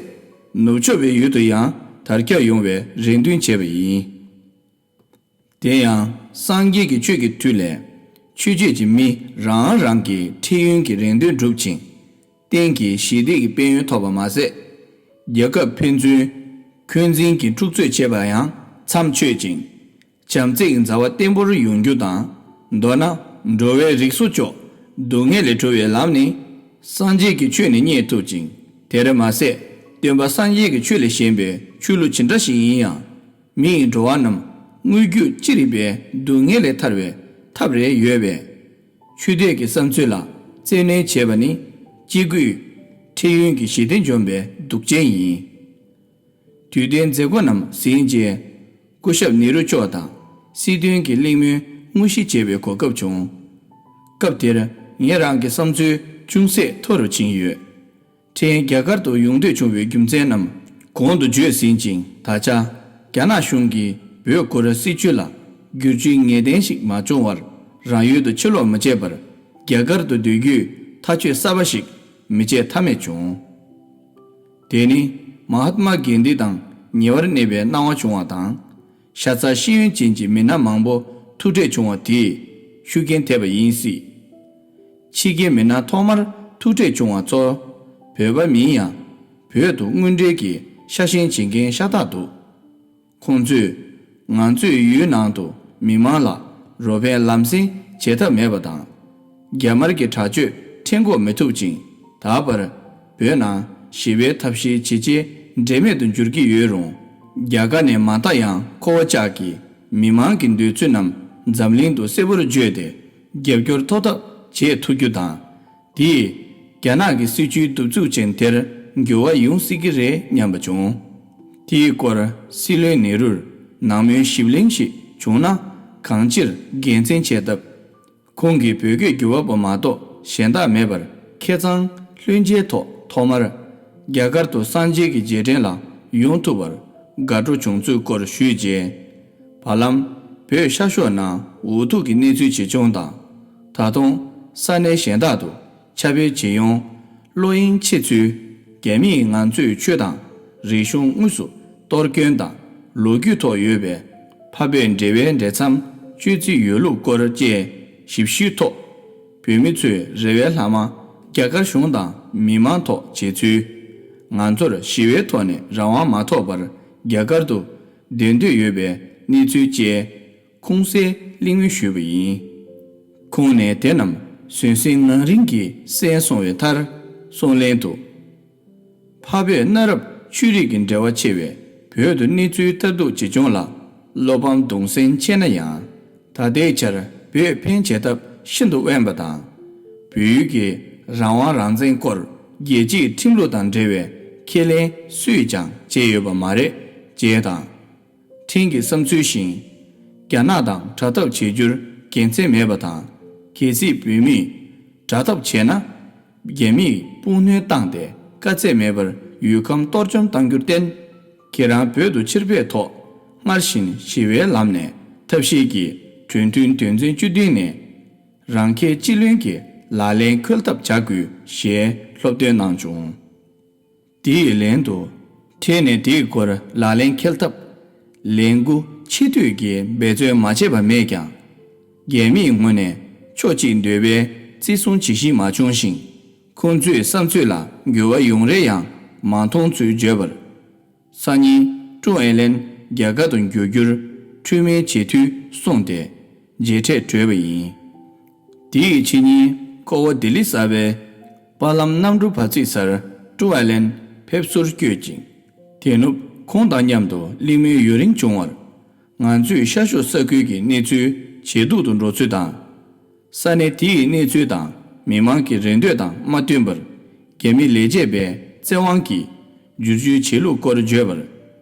ནུབ་ཕྱོགས་པའི་ཡུལ་དུ་ཡང་དར་ཁྱབ་ཡོང་བའི་རེ་འདུན་བྱས་པ་ཡིན། དེ་ཡང་སངས་རྒྱས་ཀྱི་ཆོས་ཀྱི་མཐུ་ལས། ཆོས་བྱེད་ཀྱི་མི་རང་རང་གི་འཕྲལ་ཡུན་གྱི་རེ་འདུན་འགྲུབ་ཅིང་། གཏན་གྱི་ཞི་བདེ་ཀྱི་དཔལ་ཡོན་ཐོབ་པ་མ་ཟད། རྒྱལ་ཁབ་ཕན་ཚུན་འཁོན་འཛིན་གྱི་འཁྲུག་རྩོད་བྱེད་པ་ཡང་མཚམས་ཆོད་ཅིང་། བྱམས་བརྩེ་ཡི་མཛའ་བ་བརྟན་པོར་ཡོང་རྒྱུ་དང་། མདོར་ན། འགྲོ་བའི་རིགས་སུ་སྐྱོ། སྡུག་བསྔལ་ལས་གྲོལ་བའི་ལམ་ནི། སངས་རྒྱས་ཀྱི་ཆོས་ནས་རྙེད་ཐུབ་ཅིང་། དེར་མ་ཟད། སྟོན་པ་སངས་རྒྱས་ཀྱི་ཆོས་ལས་གཞན་པའི་ཆོས་ལུགས་ཅི་འདྲ་ཞིག་ཡིན་ཡང་། མི་ཡི་འགྲོ་བ་རྣམས་དངོས་བརྒྱུད་ཅི་རིགས་པའི་སྡུག་བསྔལ་ལས་ཐར་བའི་ཐབས་རེ་ཡོད་པས། ཆོས་དད་ཀྱི་བསམ་ཚུལ་ལ་བཙན་གནོན་བྱས་པ་ནི་གཅིག་པུས་འཕྲལ་ཡུན་གྱི་ཞི་བདེ་འཇོམས་པའི་གདུག་ཅན་ཡིན། དུས་སྟོན་མཛད་སྒོ་རྣམས་ཟིན་རྗེས། སྐུ་ཞབས་ནེ་རུ་མཆོག་དང་སྲིད་དོན་གྱི་གླེང་མོལ་དངོས་གཞི་བྱེད་པའི་གོ་སྐབས་བྱུང་། སྐབས་དེར་ངེད་རང་གི་བསམ་ཚུལ་ཅུང་ཟད་མཐོ་རུ་ཕྱིན་ཡོད། ཕྲན་རྒྱ་གར་དུ་ཡོང་འདོད་བྱུང་བའི་རྒྱུ་མཚན་རྣམས་གོང་དུ་བརྗོད་ཟིན་ཅིང་། ད་ཆ་རྒྱ་ནག་གཞུང་གིས་བོད་སྐོར་སྲིད་བྱུས་ལ་བསྒྱུར་བཅོས་ངེས་གཏན་ཞིག་མ་བྱུང་བར། རང་ཡུལ་དུ་ཕྱིར་ལོག་མི་བྱེད་པར་རྒྱ་གར་དུ་སྡོད་རྒྱུའི་ཐག་གཅོད་གསར་པ་ཞིག་མི་བྱེད་ཐབས་མེད་བྱུང་། དེ་ནི་མ་ཧཱ་ཏྨ་གྷན་དྷི་དང་ཉེ་བར་གནས་པའི་སྣང་བ་བྱུང་བ་དང་། ཤ་ཚ་ཤེས་ཡོན་ཅན་གྱི་མི་སྣ་མང་པོ་ཐུག་འཕྲད་བྱུང་བ་དེས་ཤུགས་རྐྱེན་ཐེབས་པ་ཡིན་སྲིད། ཕྱི་རྒྱལ་མི་སྣ་ཐོག་མར་ཐུག་འཕྲད་བྱུང་བ་ཚོ་བོད་པ་མིན་ཡང་། བོད་དུ་དངོས་འབྲེལ་གྱི་ཤ་ཞེན་བྱེད་མཁན་ཤ་སྟག་འདུག། ཁོང་ཚོས་ང་ཚོས་ཡུལ་ནང་དུ་མི་མང་ལ་རོགས་ཕན་ལམ་སེང་བྱེད་ཐབས་མེད་པ་དང་། རྒྱ་དམར་གྱི་དྲག་སྤྱོད་འཕྲལ་འགོག་མི་ཐུབ་ཅིང་། ད་བར་བོད་ནང་ཞི་བའི་ཐབས་ཤེས་ཇེ་ཆེ་འབྲས་མེད་དུ་འགྱུར་གྱི་ཡོད་རུང་། རྒྱ་གར་ནས་མ་མཐའ་ཡང་ཁོ་བོ་ཅག་གི་མི་མང་གི་འདོད་ཚུལ་རྣམས་འཛམ་གླིང་དུ་གསལ་པོར་བརྗོད་དེ། རྒྱབ་སྐྱོར་ཐོབ་ཐབས་བྱེད་ཐུབ་རྒྱུ་དང་། དེས་རྒྱ་ནག་གི་སྲིད་བྱུས་གདུག་རྩུབ་ཅན་དེར་འགྱུར་བ་ཡོང་སྲིད་ཀྱི་རེད་སྙམ་པ་བྱུང་། དེའི་སྐོར་སྲིད་བློན་ནེ་རུར་ནང་མོལ་ཞིབ་གླེང་ཞིག་བྱུང་ན་གང་ཅིར་དགེ་མཚན་ཆེ་སྟབས། ཁོང་གིས་བོད་སྐད་བསྒྱུར་བ་པོ་མ་གཏོགས་གཞན་དག་མེད་པར་ཁེ་གཙང་ལྷོད་མཇལ་ཐོག་ཐོག་མར་རྒྱ་གར་དུ་སངས་རྒྱས་ཀྱི་རྗེས་དྲན་ལ་ཡོང་ཐུབ་པར་དགའ་སྤྲོ་བྱུང་ཚུལ་སྐོར་ཞུས་རྗེས། བར་ལམ་བོད་ཤར་ཕྱོགས་ནང་འུ་ཐུག་གི་གནས་ཚུལ་ཇི་བྱུང་དང་། ད་དུང་ས་གནས་གཞན་དག་ཏུ་ཁྱབ་སྤེལ་བྱེད་ཡོང་བློ་གཡེང་ཆེ་ཚུལ། རྒྱ་མིས་ང་ཚོའི་ཆོས་དང་ རིག་གཞུང་དངོས་སུ་གཏོར་སྐྱོན་དང་ལོ་རྒྱུས་ཐོག་ཡོད་པའི་འཕགས་བོད་འབྲེལ་བའི་འབྲེལ་མཚམས་གཅོད་རྩིས་ཡོད་ལུགས་སྐོར་བཅས་ཞིབ་ཞུའི་ཐོག་བོད་མི་ཚོས་རེ་བའི་ལྷག་མ་རྒྱ་གར་གཞུང་དང་མི་མང་ཐོག་བྱེད་ཚུལ། ང་ཚོར་ཞི་བའི་ཐོག་ནས་རང་དབང་མ་ཐོབ་པར་རྒྱ་གར་དུ་སྡོད་འདོད་ཡོད་པའི་གནས་ཚུལ་བཅས་ཁུངས་གསལ་གླེང་མོལ་ཞུས་པ་ཡིན། ཁོང་ནས་དེ་རྣམས་ཟོན་སྲིད་ངང་རིང་གིས་གསན་སོང་བའི་མཐར་གསུང་ལན་དུ། འཕགས་བོད་གནའ་རབས་ཆོས་རིག་གི་འབྲེལ་བ་ཆེ་བའི་བོད་དུ་གནས་ཚུལ་ལྟ་རྟོག་བྱེད་ཕྱོགས་ལ་བློ་ཕམ་གདུང་སེམས་ཆེ་ན་ཡང་། ད་ལྟའི་ཆར་བོད་ཕན་བྱེད་ཐབས་ཤིན་ཏུ་དབེན་པ་དང་། བོད་ཡུལ་གྱི་རང་དབང་རང་བཙན་སྐོར་རྒྱལ་སྤྱིའི་ཁྲིམས་ལུགས་དང་འབྲེལ་བའི་ཁས་ལེན་སུས་ཀྱང་བྱས་ཡོད་པ་མ་རེད་ཅེས་དང་། ཕྲན་གྱི་བསམ་ཚུལ་བཞིན། རྒྱ་ནག་དང་དགྲ་འཐབ་བྱེད་རྒྱུར་དགེ་མཚན་མེད་པ་དང་། གལ་སྲིད་བོད་མིས་དགྲ་འཐབ་བྱས་ན། རྒྱ་མིས་དཔུང་སྣོན་བཏང་སྟེ་དཀའ་ཚེགས་མེད་པར་ཡུལ་ཁམས་གཏོར་བཅོམ་གཏང་རྒྱུར་བརྟེན། ཁྱེད་རང་བོད་དུ་ཕྱིར་ཕེབས་ཐོག་སྔར་བཞིན་ཞི་བའི་ལམ་ནས་ཐབས་ཤེས་ཀྱིས་གྲོས་མཐུན་དོན་ཚན་བཅུ་བདུན་ནས་རང་ཁྱིམ་སྤྱི་བློན་གྱི་ལག་ལེན་འཁེལ་ཐབས་བྱ་དགོས་ཞེས་སློབ་སྟོན་གནང་བྱུང་། དེའི་ལན་དུ། ཕྲན་ནས་དེའི་སྐོར་ལག་ལེན་འཁེལ་ཐབས་ལས་འགུལ་ཆེ་བསྟོད་ཀྱིས་འབད་བརྩོན་མ་བྱས་པ་མེད་ཀྱང་། རྒྱ་མིའི་ངོས་ནས་ཕྱོགས་གཅིག་འདོད་པའི་བརྩི་སྲུང་བྱེད་བཞིན་མ་བྱུང་ཞིང་། ཁོང་ཚོའི་བསམ་ཚུལ་ལ་འགྱུར་བ་ཡོང་རེ་ཡང་མ་མཐོང་ཚུལ་བརྗོད་པར། སང་ཉིན་ཀྲུང་ཨེ་ལན་རྒྱ་གར་དུ་འགྱུར་རྒྱུར་འཁྲུལ་མེད་བྱེད་ཐུལ་གསུངས་ཏེ་མཇལ་འཕྲད་གྲོལ་བ་ཡིན། དེའི་ཕྱི་ཉིན་ཁོ་བོ་ལྡི་ལི་གསར་པའི་པ་ལམ་གནམ་གྲུ་བར་རྩིག་སར་ཀྲུང་ཨེ་ལན་ཕེབས་བསུར་བསྐྱོད་ཅིང་། དེ་ནུབ་ཁོང་དང་མཉམ་དུ་གླེང་མོལ་ཡུན་རིང་བྱུང་བར། ང་ཚོས་ཤར་ཕྱོགས་ས་ཁུལ་གྱི་གནས་ཚུལ་ཇེ་སྡུག་ཏུ་འགྲོ་ཚུལ་དང་། ས་གནས་དེའི་གནས་ཚུལ་དང་མི་མང་གི་རེ་འདོད་དང་མ་བསྟུན་པར། རྒྱ་མི་ལས་བྱེད་པའི་བཙན་དབང་གིས་བསྒྱུར་བཅོས་བྱེད་ལུགས་སྐོར་བརྗོད་པར།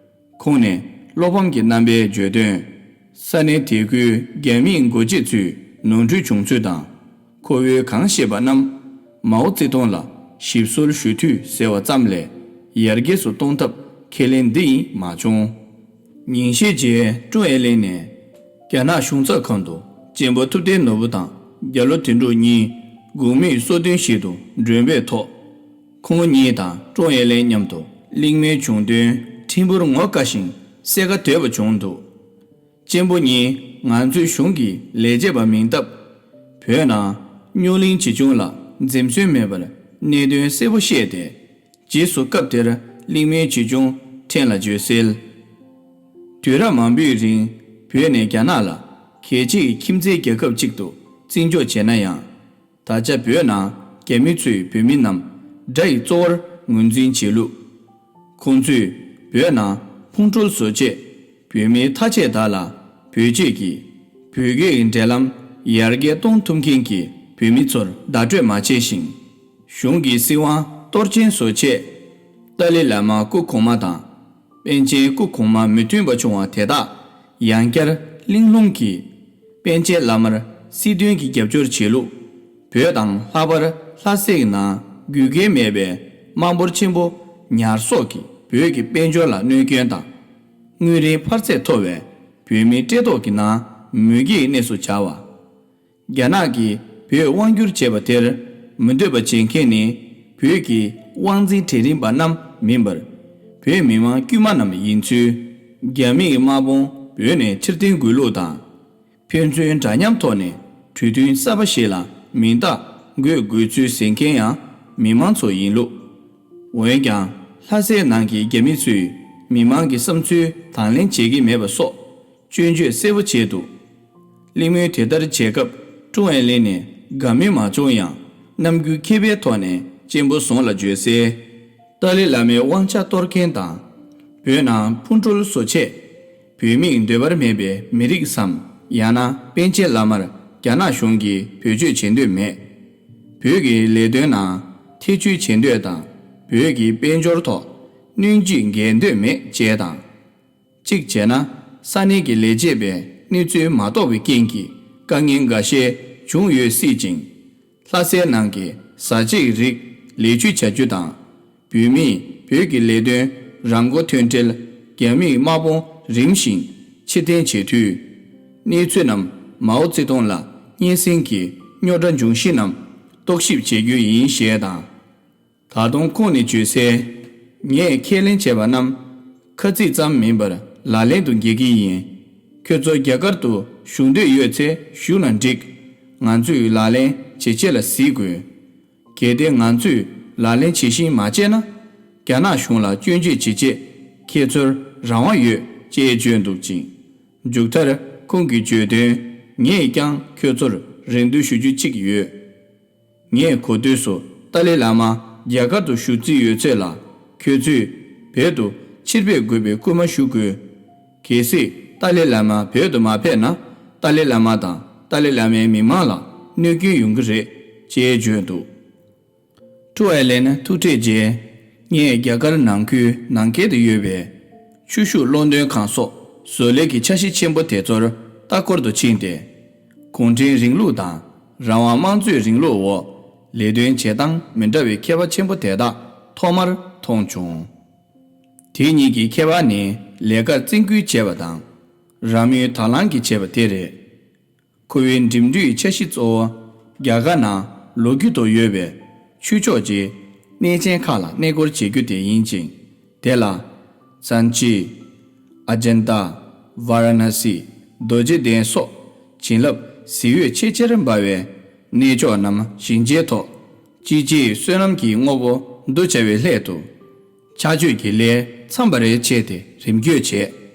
ཁོང་ནས་བློ་ཕམ་གྱི་རྣམ་པས་བརྗོད་དོན། ས་གནས་དེ་ཁུལ་རྒྱ་མིའི་འགོ་བྱེད་ཚོས་ནོར་འཁྲུལ་བྱུང་ཚུལ་དང་། ཁོ་བོའི་གང་བཤད་པ་རྣམས་མའོ་ཙེ་ཏུང་ལ་ཞིབ་བཟོ་ཞུ་འཐུས་ཟེར་བ་ཙམ་ལས་ཡར་རྒྱས་སུ་གཏོང་ཐབས་ཁས་ལེན་འདི་ཡིན་མ་བྱུང་། ཉིན་ཤས་རྗེས་ཀྲུང་ཨེ་ལན་ནས་རྒྱ་ནག་གཞུང་ཚབ་ཁང་དུ་གཅེན་པོ་ཐུབ་བསྟན་ནོར་བུ་དང་རྒྱ་ལོ་དོན་གྲུབ་གཉིས་དགོས་དམིགས་གསོལ་སྟོན་ཞིག་ཏུ་མགྲོན་འབོད་ཐོག་ཁོང་གཉིས་དང་ཀྲུང་ཨེ་ལན་མཉམ་དུ་གླེང་མོལ་བྱུང་དོན་ཕྲན་བུར་ངོ་དགའ་ཞིང་གསལ་ཁ་དོད་པ་བྱུང་འདུག་གཅེན་པོ་གཉིས་ང་ཚོའི་གཞུང་གི་ལས་བྱེད་པ་མིན་སྟབས། བོད་ནང་རྙོག་གླེང་ཇི་བྱུང་ལ་འཛེམ་ཟོན་མེད་པར་གནད་དོན་གསལ་པོ་བཤད་དེ། རྗེས་སུ་སྐབས་དེར་གླེང་མོལ་ཇི་བྱུང་ཕྲན་ལ་བརྗོད་གསལ། དུས་རབས་མང་པོའི་རིང་བོད་ནས་རྒྱ་ནག་ལ་གལ་ཆེའི་ཁྱིམ་མཚེས་རྒྱལ་ཁབ་ཅིག་ཏུ་བརྩི་འཇོག་བྱས་ན་ཡང་། ད་ཆ་བོད་ནང་རྒྱ་མི་ཚོས་བོད་མི་རྣམས་དགྲ་ཡི་གཙོ་བོར་ངོས་འཛིན་བྱེད་ལུགས། ཁོང་ཚོས་བོད་ནང་ཕུང་ཁྲོལ་བཟོ་ཆེད་བོད་མིའི་ཐག་བཅད་དག་ལ་བེད་སྤྱོད་ཀྱིས་བོད་རྒྱའི་འབྲེལ་ལམ་ཡར་རྒྱས་གཏོང་ཐུབ་མཁན་གྱི་བོད་མི་ཚོར་བརྡ་སྤྲོད་མ་བྱས་ཤིང་། གཞུང་གི་སྲིད་དབང་གཏོར་སྐྱོན་བཟོ་ཆེད་ཏཱ་ལའི་བླ་མ་སྐུ་གོང་མ་དང་། པཎ་ཆེན་སྐུ་གོང་མ་མི་མཐུན་པ་བྱུང་བ་དེ་དག་ཡང་བསྐྱར་གླེང་སློང་གིས་པཎ་ཆེན་བླ་མར་སྲིད་དོན་གྱི་རྒྱབ་སྐྱོར་བྱེད་ལུགས། བོད་དང་ལྷག་པར་ལྷ་སའི་ནང་དགོས་གལ་མེད་པའི་དམག་འབོར་ཆེན་པོ་ཉར་གསོག་གིས་བོད་ཀྱི་དཔལ་འབྱོར་ལ་གནོད་སྐྱོན་དང་། དངུལ་རིན་འཕར་ཚད་མཐོ་བས་བོད་མི་བཀྲེས་ལྟོགས་ཀྱི་ནང་མུ་གེའི་གནས་སུ་གྱར་བ། རྒྱ་ནག་གིས་བོད་དབང་བསྒྱུར་བྱས་པ་དེར་མི་འདོད་པ་བྱེད་མཁན་ནི་བོད་ཀྱི་དབང་འཛིན་གྲལ་རིམ་པ་རྣམས་མིན་པར། བོད་མི་མང་དཀྱུས་མ་རྣམས་ཡིན་ཚུལ། རྒྱ་མིའི་དམག་དཔུང་བོད་ནས་ཕྱིར་འཐེན་དགོས་ལུགས་དང་། ཕན་ཚུན་འདྲ་མཉམ་ཐོག་ནས་གྲོས་མཐུན་གསར་པ་ཞིག་ལ་མིང་རྟགས་འགོད་དགོས་ཚུལ་ཟེར་མཁན་ཡང་མི་མང་ཚོ་ཡིན་ལུགས། འོན་ཀྱང་ལྷ་སའི་ནང་གི་རྒྱ་མི་ཚོས་མི་མང་གི་བསམ་ཚུལ་དང་ལེན་བྱེད་ཀྱི་མེད་པ་སོགས། སྐྱོན་བརྗོད་གསལ་པོ་བྱས་འདུག་གླེང་མོལ་དེ་ལྟར་བྱེད་སྐབས་ཀྲུང་ཨེ་ལན་ནས་དགའ་མོས་མ་བྱུང་ཡང་རྣམ་འགྱུར་མཁས་པའི་ཐོག་ནས་གཅེན་པོ་ཟུང་ལ་བརྗོད་གསལ། ཏཱ་ལའི་བླ་མའི་དབང་ཆ་གཏོར་མཁན་དང་། བོད་ནང་ཕུང་ཁྲོལ་བཟོ་ཆེད། བོད་མིས་འདོད་པར་མེད་པའི་མི་རིགས་སམ། ཡང་ན་པཎ་ཆེན་བླ་མར་རྒྱ་ནག་གཞུང་གིས་བེད་སྤྱོད་བྱེད་འདོད་མེད། བོད་ཀྱི་ལས་དོན་ནང་ཐེ་བྱུས་བྱེད་འདོད་དང་། བོད་ཀྱི་དཔལ་འབྱོར་ཐོག་གནོན་འཇིགས་འགེལ་འདོད་མེད་ཅེས་དང་། གཅིག་བྱས་ན། ས་གནས་ཀྱི་ལས་བྱེད་པས་གནས་ཚུལ་མ་རྟོགས་པའི་རྐྱེན་གྱིས་དཀའ་ངལ་འགའ་ཤས་བྱུང་ཡོད་སྲིད་ཅིང་། ལྷ་སའི་ནང་གི་བཟའ་བཅའི་རིགས་ལེགས་བཅོས་བྱ་རྒྱུ་དང་། བོད་མིས་བོད་ཀྱི་ལས་དོན་རང་མགོ་ཐོན་འཕྲལ་རྒྱ་མིའི་དམག་དཔུང་རིམ་བཞིན་ཕྱིར་འཐེན་བྱེད་དུས། གནས་ཚུལ་རྣམས་མའོ་ཙེ་ཏུང་ལ་སྙན་སེང་གི་རྙོག་དྲ་འབྱུང་གཞི་རྣམས་རྟོག་ཞིབ་བྱེད་རྒྱུ་ཡིན་ཞེས་དང་། ད་དུང་ཁོང་ནས་བརྗོད་གསལ། ངས་ཁས་ལེན་བྱས་པ་རྣམས་ཁ་ཚིག་ཙམ་མིན་པར་ལག་ལེན་དུ་འགེལ་གྱི་ཡིན། ཁྱོད་ཚོ་རྒྱ་གར་དུ་བཞུགས་འདོད་ཡོད་ཚེ་བཞུགས་ན་འགྲིག། ང་ཚོས་ལག་ལེན་བྱེད་ཆེད་ལ་གཟིགས་དགོས། གལ་ཏེ་ང་ཚོས་ལག་ལེན་བྱེད་བཞིན་མ་བྱས་ན། རྒྱ་ནག་གཞུང་ལ་སྐྱོན་བརྗོད་བྱེད་ཆེད་ཁྱེད་ཚོར་རང་དབང་ཡོད་ཅེས་བརྗོད་འདུག་ཅིང་། མཇུག་མཐར་ཁོང་གིས་བརྗོད་དོན། ངས་ཀྱང་ཁྱོད་ཚོར་རེ་འདུན་ཞུ་རྒྱུ་གཅིག་ཡོད། ངས་གོ་ཐོས་སུ་ཏཱ་ལའི་བླ་མ་རྒྱ་གར་དུ་བཞུགས་རྩིས་ཡོད་ཚོད་ལ། ཁྱོད་ཚོས་བོད་དུ་ཕྱིར་ཕེབས་དགོས་པའི་སྐུལ་མ་ཞུ་དགོས། གལ་སྲིད་ཏཱ་ལའི་བླ་མ་བོད་དུ་མ་ཕེབས་ན། ཏཱ་ལའི་བླ་མ་དང་ཏཱ་ལའི་བླ་མའི་མི་མང་ལ་གནོད་སྐྱོན་ཡོང་གི་རེད་ཅེས་བརྗོད་འདུག། ཀྲུའུ་ཨེ་ལེན་ཐུག་འཕྲད་རྗེས། ངས་རྒྱ་གར་ནང་ཁུལ་ནང་འཁུལ་དུ་ཡོད་པའི་ཆུ་ཤུགས་གློག་འདོན་ཁང་སོགས་བཟོ་ལས་ཀྱི་འཆར་གཞི་ཆེན་པོ་དེ་ཚོར་ལྟ་སྐོར་དུ་ཕྱིན་ཏེ། གུང་ཁྲན་རིང་ལུགས་དང་རང་དབང་དམངས་གཙོའི་རིང་ལུགས་འོག་ལས་དོན་བྱེད་སྟངས་མི་འདྲ་བའི་ཁྱད་པར་ཆེན་པོ་དེ་དག་ཐོག་མར་མཐོང་བྱུང་། དེ་གཉིས་ཀྱི་ཁྱད་པར་ནི་ལས་ཀར་བཙན་སྐུལ་བྱས་པ་དང་། རང་མོས་དང་བླངས་ཀྱིས་བྱས་པ་དེ་རེད། ཁོ་བོའི་འགྲིམ་འགྲུལ་འཆར་གཞི་གཙོ་བོ་རྒྱ་གར་ནང་ལོ་རྒྱུས་དང་ཡོད་པའི་ཆོས་ཕྱོགས་ཀྱི་གནས་ཆེན་ཁག་ལ་གནས་སྐོར་བྱེད་རྒྱུ་དེ་ཡིན་ཅིང་། དེ་ལ་སན་ཅི། ཨ་ཇན་ཏ། ཝཱ་ར་ཎ་སི། རྡོ་རྗེ་གདན་སོགས་བྱིན་རླབས་གཟི་འོད་ཆེས་ཆེར་འབར་བའི་གནས་མཆོག་རྣམས་ཞིང་ཆེན་ཐོག་སྐྱིད་ཆེའི་བསོད་ནམས་ཀྱི་དངོས་པོ་འདུ་བྱ་བའི་སླད་དུ། ཕྱག་མཆོད་ཀྱི་ལས་འཚམས་པ་རེ་བྱས་ཏེ་རིམ་བསྐྱོད་བྱས།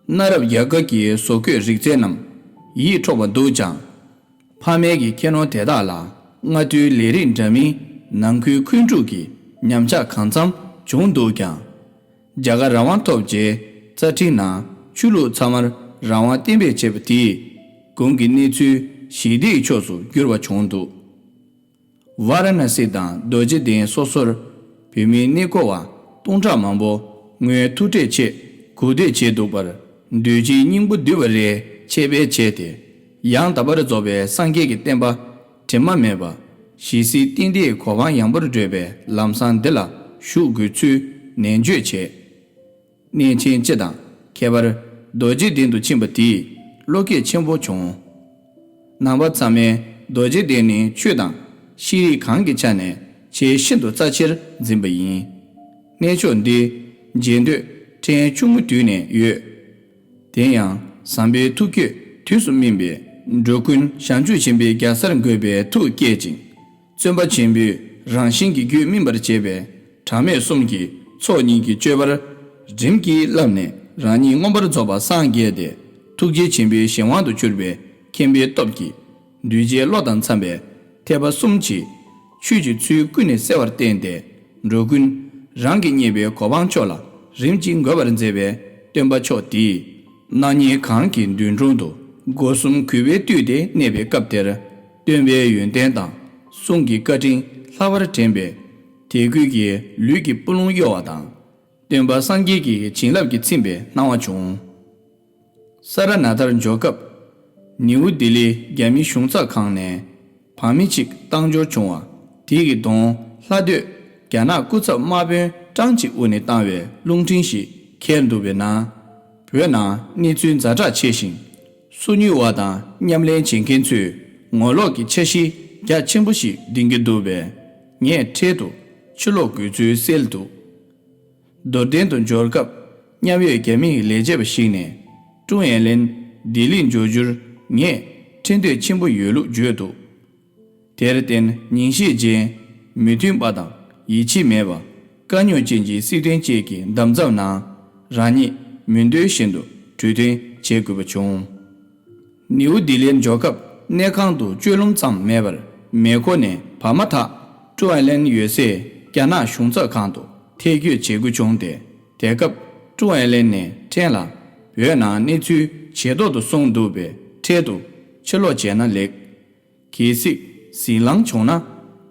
གནའ་རབས་རྒྱ་གར་གྱི་བཟོ་བཀོད་རིག་རྩལ་རྣམས་ཡིད་འཕྲོག་པ་འདུག་ཀྱང་། ཕ་མེས་ཀྱི་ཁྱད་ནོར་དེ་དག་ལ་སྔ་དུས་ལས་རིགས་འདྲ་མིན་ནང་ཁུལ་འཁོན་འཁྲུག་གི་ཉམས་ཆག་གང་འཚམ་བྱུང་འདུག་ཀྱང་། རྒྱ་གར་རང་དབང་ཐོབ་རྗེས་རྩ་ཁྲིམས་ནང་ཆོས་ལུགས་ཚང་མར་རང་དབང་གཏན་འབེབས་བྱས་པ་དེས་གོང་གི་གནས་ཚུལ་ཞི་བདེའི་ཕྱོགས་སུ་འགྱུར་བ་བྱུང་འདུག། ཝཱ་ར་ཎ་སི་དང་རྡོ་རྗེ་གདན་སོ་སོར་བོད་མིའི་གནས་སྐོར་བ་སྟོང་ཕྲག་མང་པོ་སྔོན་ཐུག་འཕྲད་ཆེད་སྒུག་སྡོད་བྱས་འདུག་པར། འདུས་བྱས་སྙིང་པོ་འདུས་པ་རེ་ཆེད་སྤེལ་བྱས་ཏེ། ཡང་དག་པར་རྫོགས་པའི་སངས་རྒྱས་ཀྱི་བསྟན་པ་དྲི་མ་མེད་པ་ཞི་བསིལ་གཏན་བདེའི་གོ་འཕང་ཡངས་པོར་བགྲོད་པའི་ལམ་བཟང་འདི་ལ་ཞུགས་དགོས་ཚུལ་ནན་བརྗོད་བྱས། གནས་ཆེན་སྤྱི་དང་ཁྱད་པར་རྡོ་རྗེ་གདན་དུ་ཕྱིན་པ་དེས་བློ་སྐྱེད་ཆེན་པོ་བྱུང་། ནང་པ་ཚང་མས་རྡོ་རྗེ་གདན་ནི་ཆོས་དང་ཤེས་རིག་གང་གི་ཆ་ནས་ཆེས་ཤིན་ཏུ་རྩ་ཆེར་འཛིན་པ་ཡིན། གནས་མཆོག་འདི་མཇལ་འདོད་ཕྲན་ཆུང་ངུ་དུས་ནས་ཡོད། དེ་ཡང་བཟང་པོའི་ཐུགས་བསྐྱེད་དུས་སུ་སྨིན་པས། འགྲོ་ཀུན་བྱང་ཆུབ་ཆེན་པོའི་རྒྱལ་སར་འགོད་པའི་ཐུགས་བསྐྱེད་ཅིང་། བརྩོན་པ་ཆེན་པོས་རང་གཞན་གྱི་རྒྱུད་སྨིན་པར་བྱེད་པའི་གྲངས་མེད་གསུམ་གྱི་ཚོགས་གཉིས་ཀྱི་སྤྱོད་པར་རིམ་གྱིས་བསླབས་ནས། རང་ཉིད་མངོན་པར་རྫོགས་པར་སངས་རྒྱས་ཏེ། ཐུགས་རྗེ་ཆེན་པོའི་གཞན་དབང་དུ་གྱུར་པའི་མཁྱེན་པའི་སྟོབས་ཀྱིས། གདུལ་བྱའི་བློ་དང་འཚམ་པའི་ཐེག་པ་གསུམ་གྱི་ཆོས་ཀྱི་ཚུལ་ཀུན་ནས་གསལ་བར་བསྟན་ཏེ། འགྲོ་ཀུན་རང་གིས་རྙེད་པའི་གོ་འཕང་མཆོག་ལ་རིམ་གྱིས་འགོད་པར་མཛད་པའི་སྟོན་པ་མཆོག་དེས། སྣང་བརྙན་གང་གི་མདུན་དྲུང་དུ་སྒོ་གསུམ་གུས་པས་བཏུད་དེ་གནས་པའི་སྐབས་དེར། སྟོན་པའི་ཡོན་ཏན་དང་གསུང་གི་བཀའ་དྲིན་ལྷག་པར་དྲན་པས། དད་གུས་ཀྱི་ལུས་ཀྱི་སྤུ་ལོང་གཡོ་བ་དང་། སྟོན་པ་སངས་རྒྱས་ཀྱི་བྱིན་རླབས་ཀྱིས་ཚིམ་པའི་སྣང་བ་བྱུང་། ས་ར་ནཱ་ཐར་འབྱོར་སྐབས། ནིའུ་ལྡི་ལིའི་རྒྱ་མི་གཞུང་ཚབ་ཁང་ནས་བང་མི་གཅིག་བཏང་འབྱོར་བྱུང་བ་དེ་གི་གདོང་ལྷ་སྡོད་རྒྱ་ནག་སྐུ་ཚབ་དམག་དཔོན་ཀྲང་གཅིག་དབུ་ནས་བཏང་བའི་རླུང་འཕྲིན་ཞིག་འཁྱེར་འདུག་པའི་ནང་། བོད་ནང་གནས་ཚུལ་ཛ་དྲག་ཆེ་ཞིང་། སོ་ཉུལ་བ་དང་མཉམ་ལེན་བྱེད་མཁན་ཚོས་ངོ་ལོག་གི་འཆར་གཞི་རྒྱ་ཆེན་པོ་ཞིག་འདིང་གི་འདུག་པས། ངས་འཕྲལ་དུ་ཕྱིར་ལོག་དགོས་ཚུལ་གསལ་འདུག། རྡོར་གདན་དུ་འབྱོར་སྐབས། མཉམ་ཡོད་རྒྱ་མིའི་ལས་བྱེད་པ་ཞིག་ནས། ཀྲུང་ཨེ་ལན་ལྡི་ལིར་འབྱོར་རྒྱུར་ངས་ཁྲེལ་འདོད་ཆེན་པོ་ཡོད་ལུགས་བརྗོད་འདུག། དེར་བརྟེན་ཉིན་ཤས་རྗེས། མི་མཐུན་པ་དང་ཡིད་ཆེས་མེད་པ། དཀའ་རྙོག་ཅན་གྱི་སྲིད་དོན་བཅས་ཀྱི་འདམ་རྫབ་ནང་། རང་ཉིད་མི་འདོད་བཞིན་དུ་གྲོས་མཐུན་བྱེད་དགོས་པ་བྱུང་། ནིའུ་ལྡི་ལིར་འབྱོར་སྐབས། གནས་ཁང་དུ་སྤྱོད་ལམ་ཙམ་མེད་པར། མེ་འཁོར་ནས་བབས་མ་ཐག། ཀྲུང་ཨེ་ལན་ཡོད་སའི་རྒྱ་ནག་གཞུང་ཚབ་ཁང་དུ་ཐད་བསྐོས་བྱེད་དགོས་བྱུང་སྟེ། དེ་སྐབས་ཀྲུང་ཨེ་ལན་ནས་ཕྲན་ལ། བོད་ནང་གནས་ཚུལ་ཇེ་སྡུག་ཏུ་སོང་འདུག་པས། འཕྲལ་དུ་ཕྱིར་ལོག་བྱས་ན་ལེགས། གལ་སྲིད་ཟིང་ལངས་བྱུང་ན།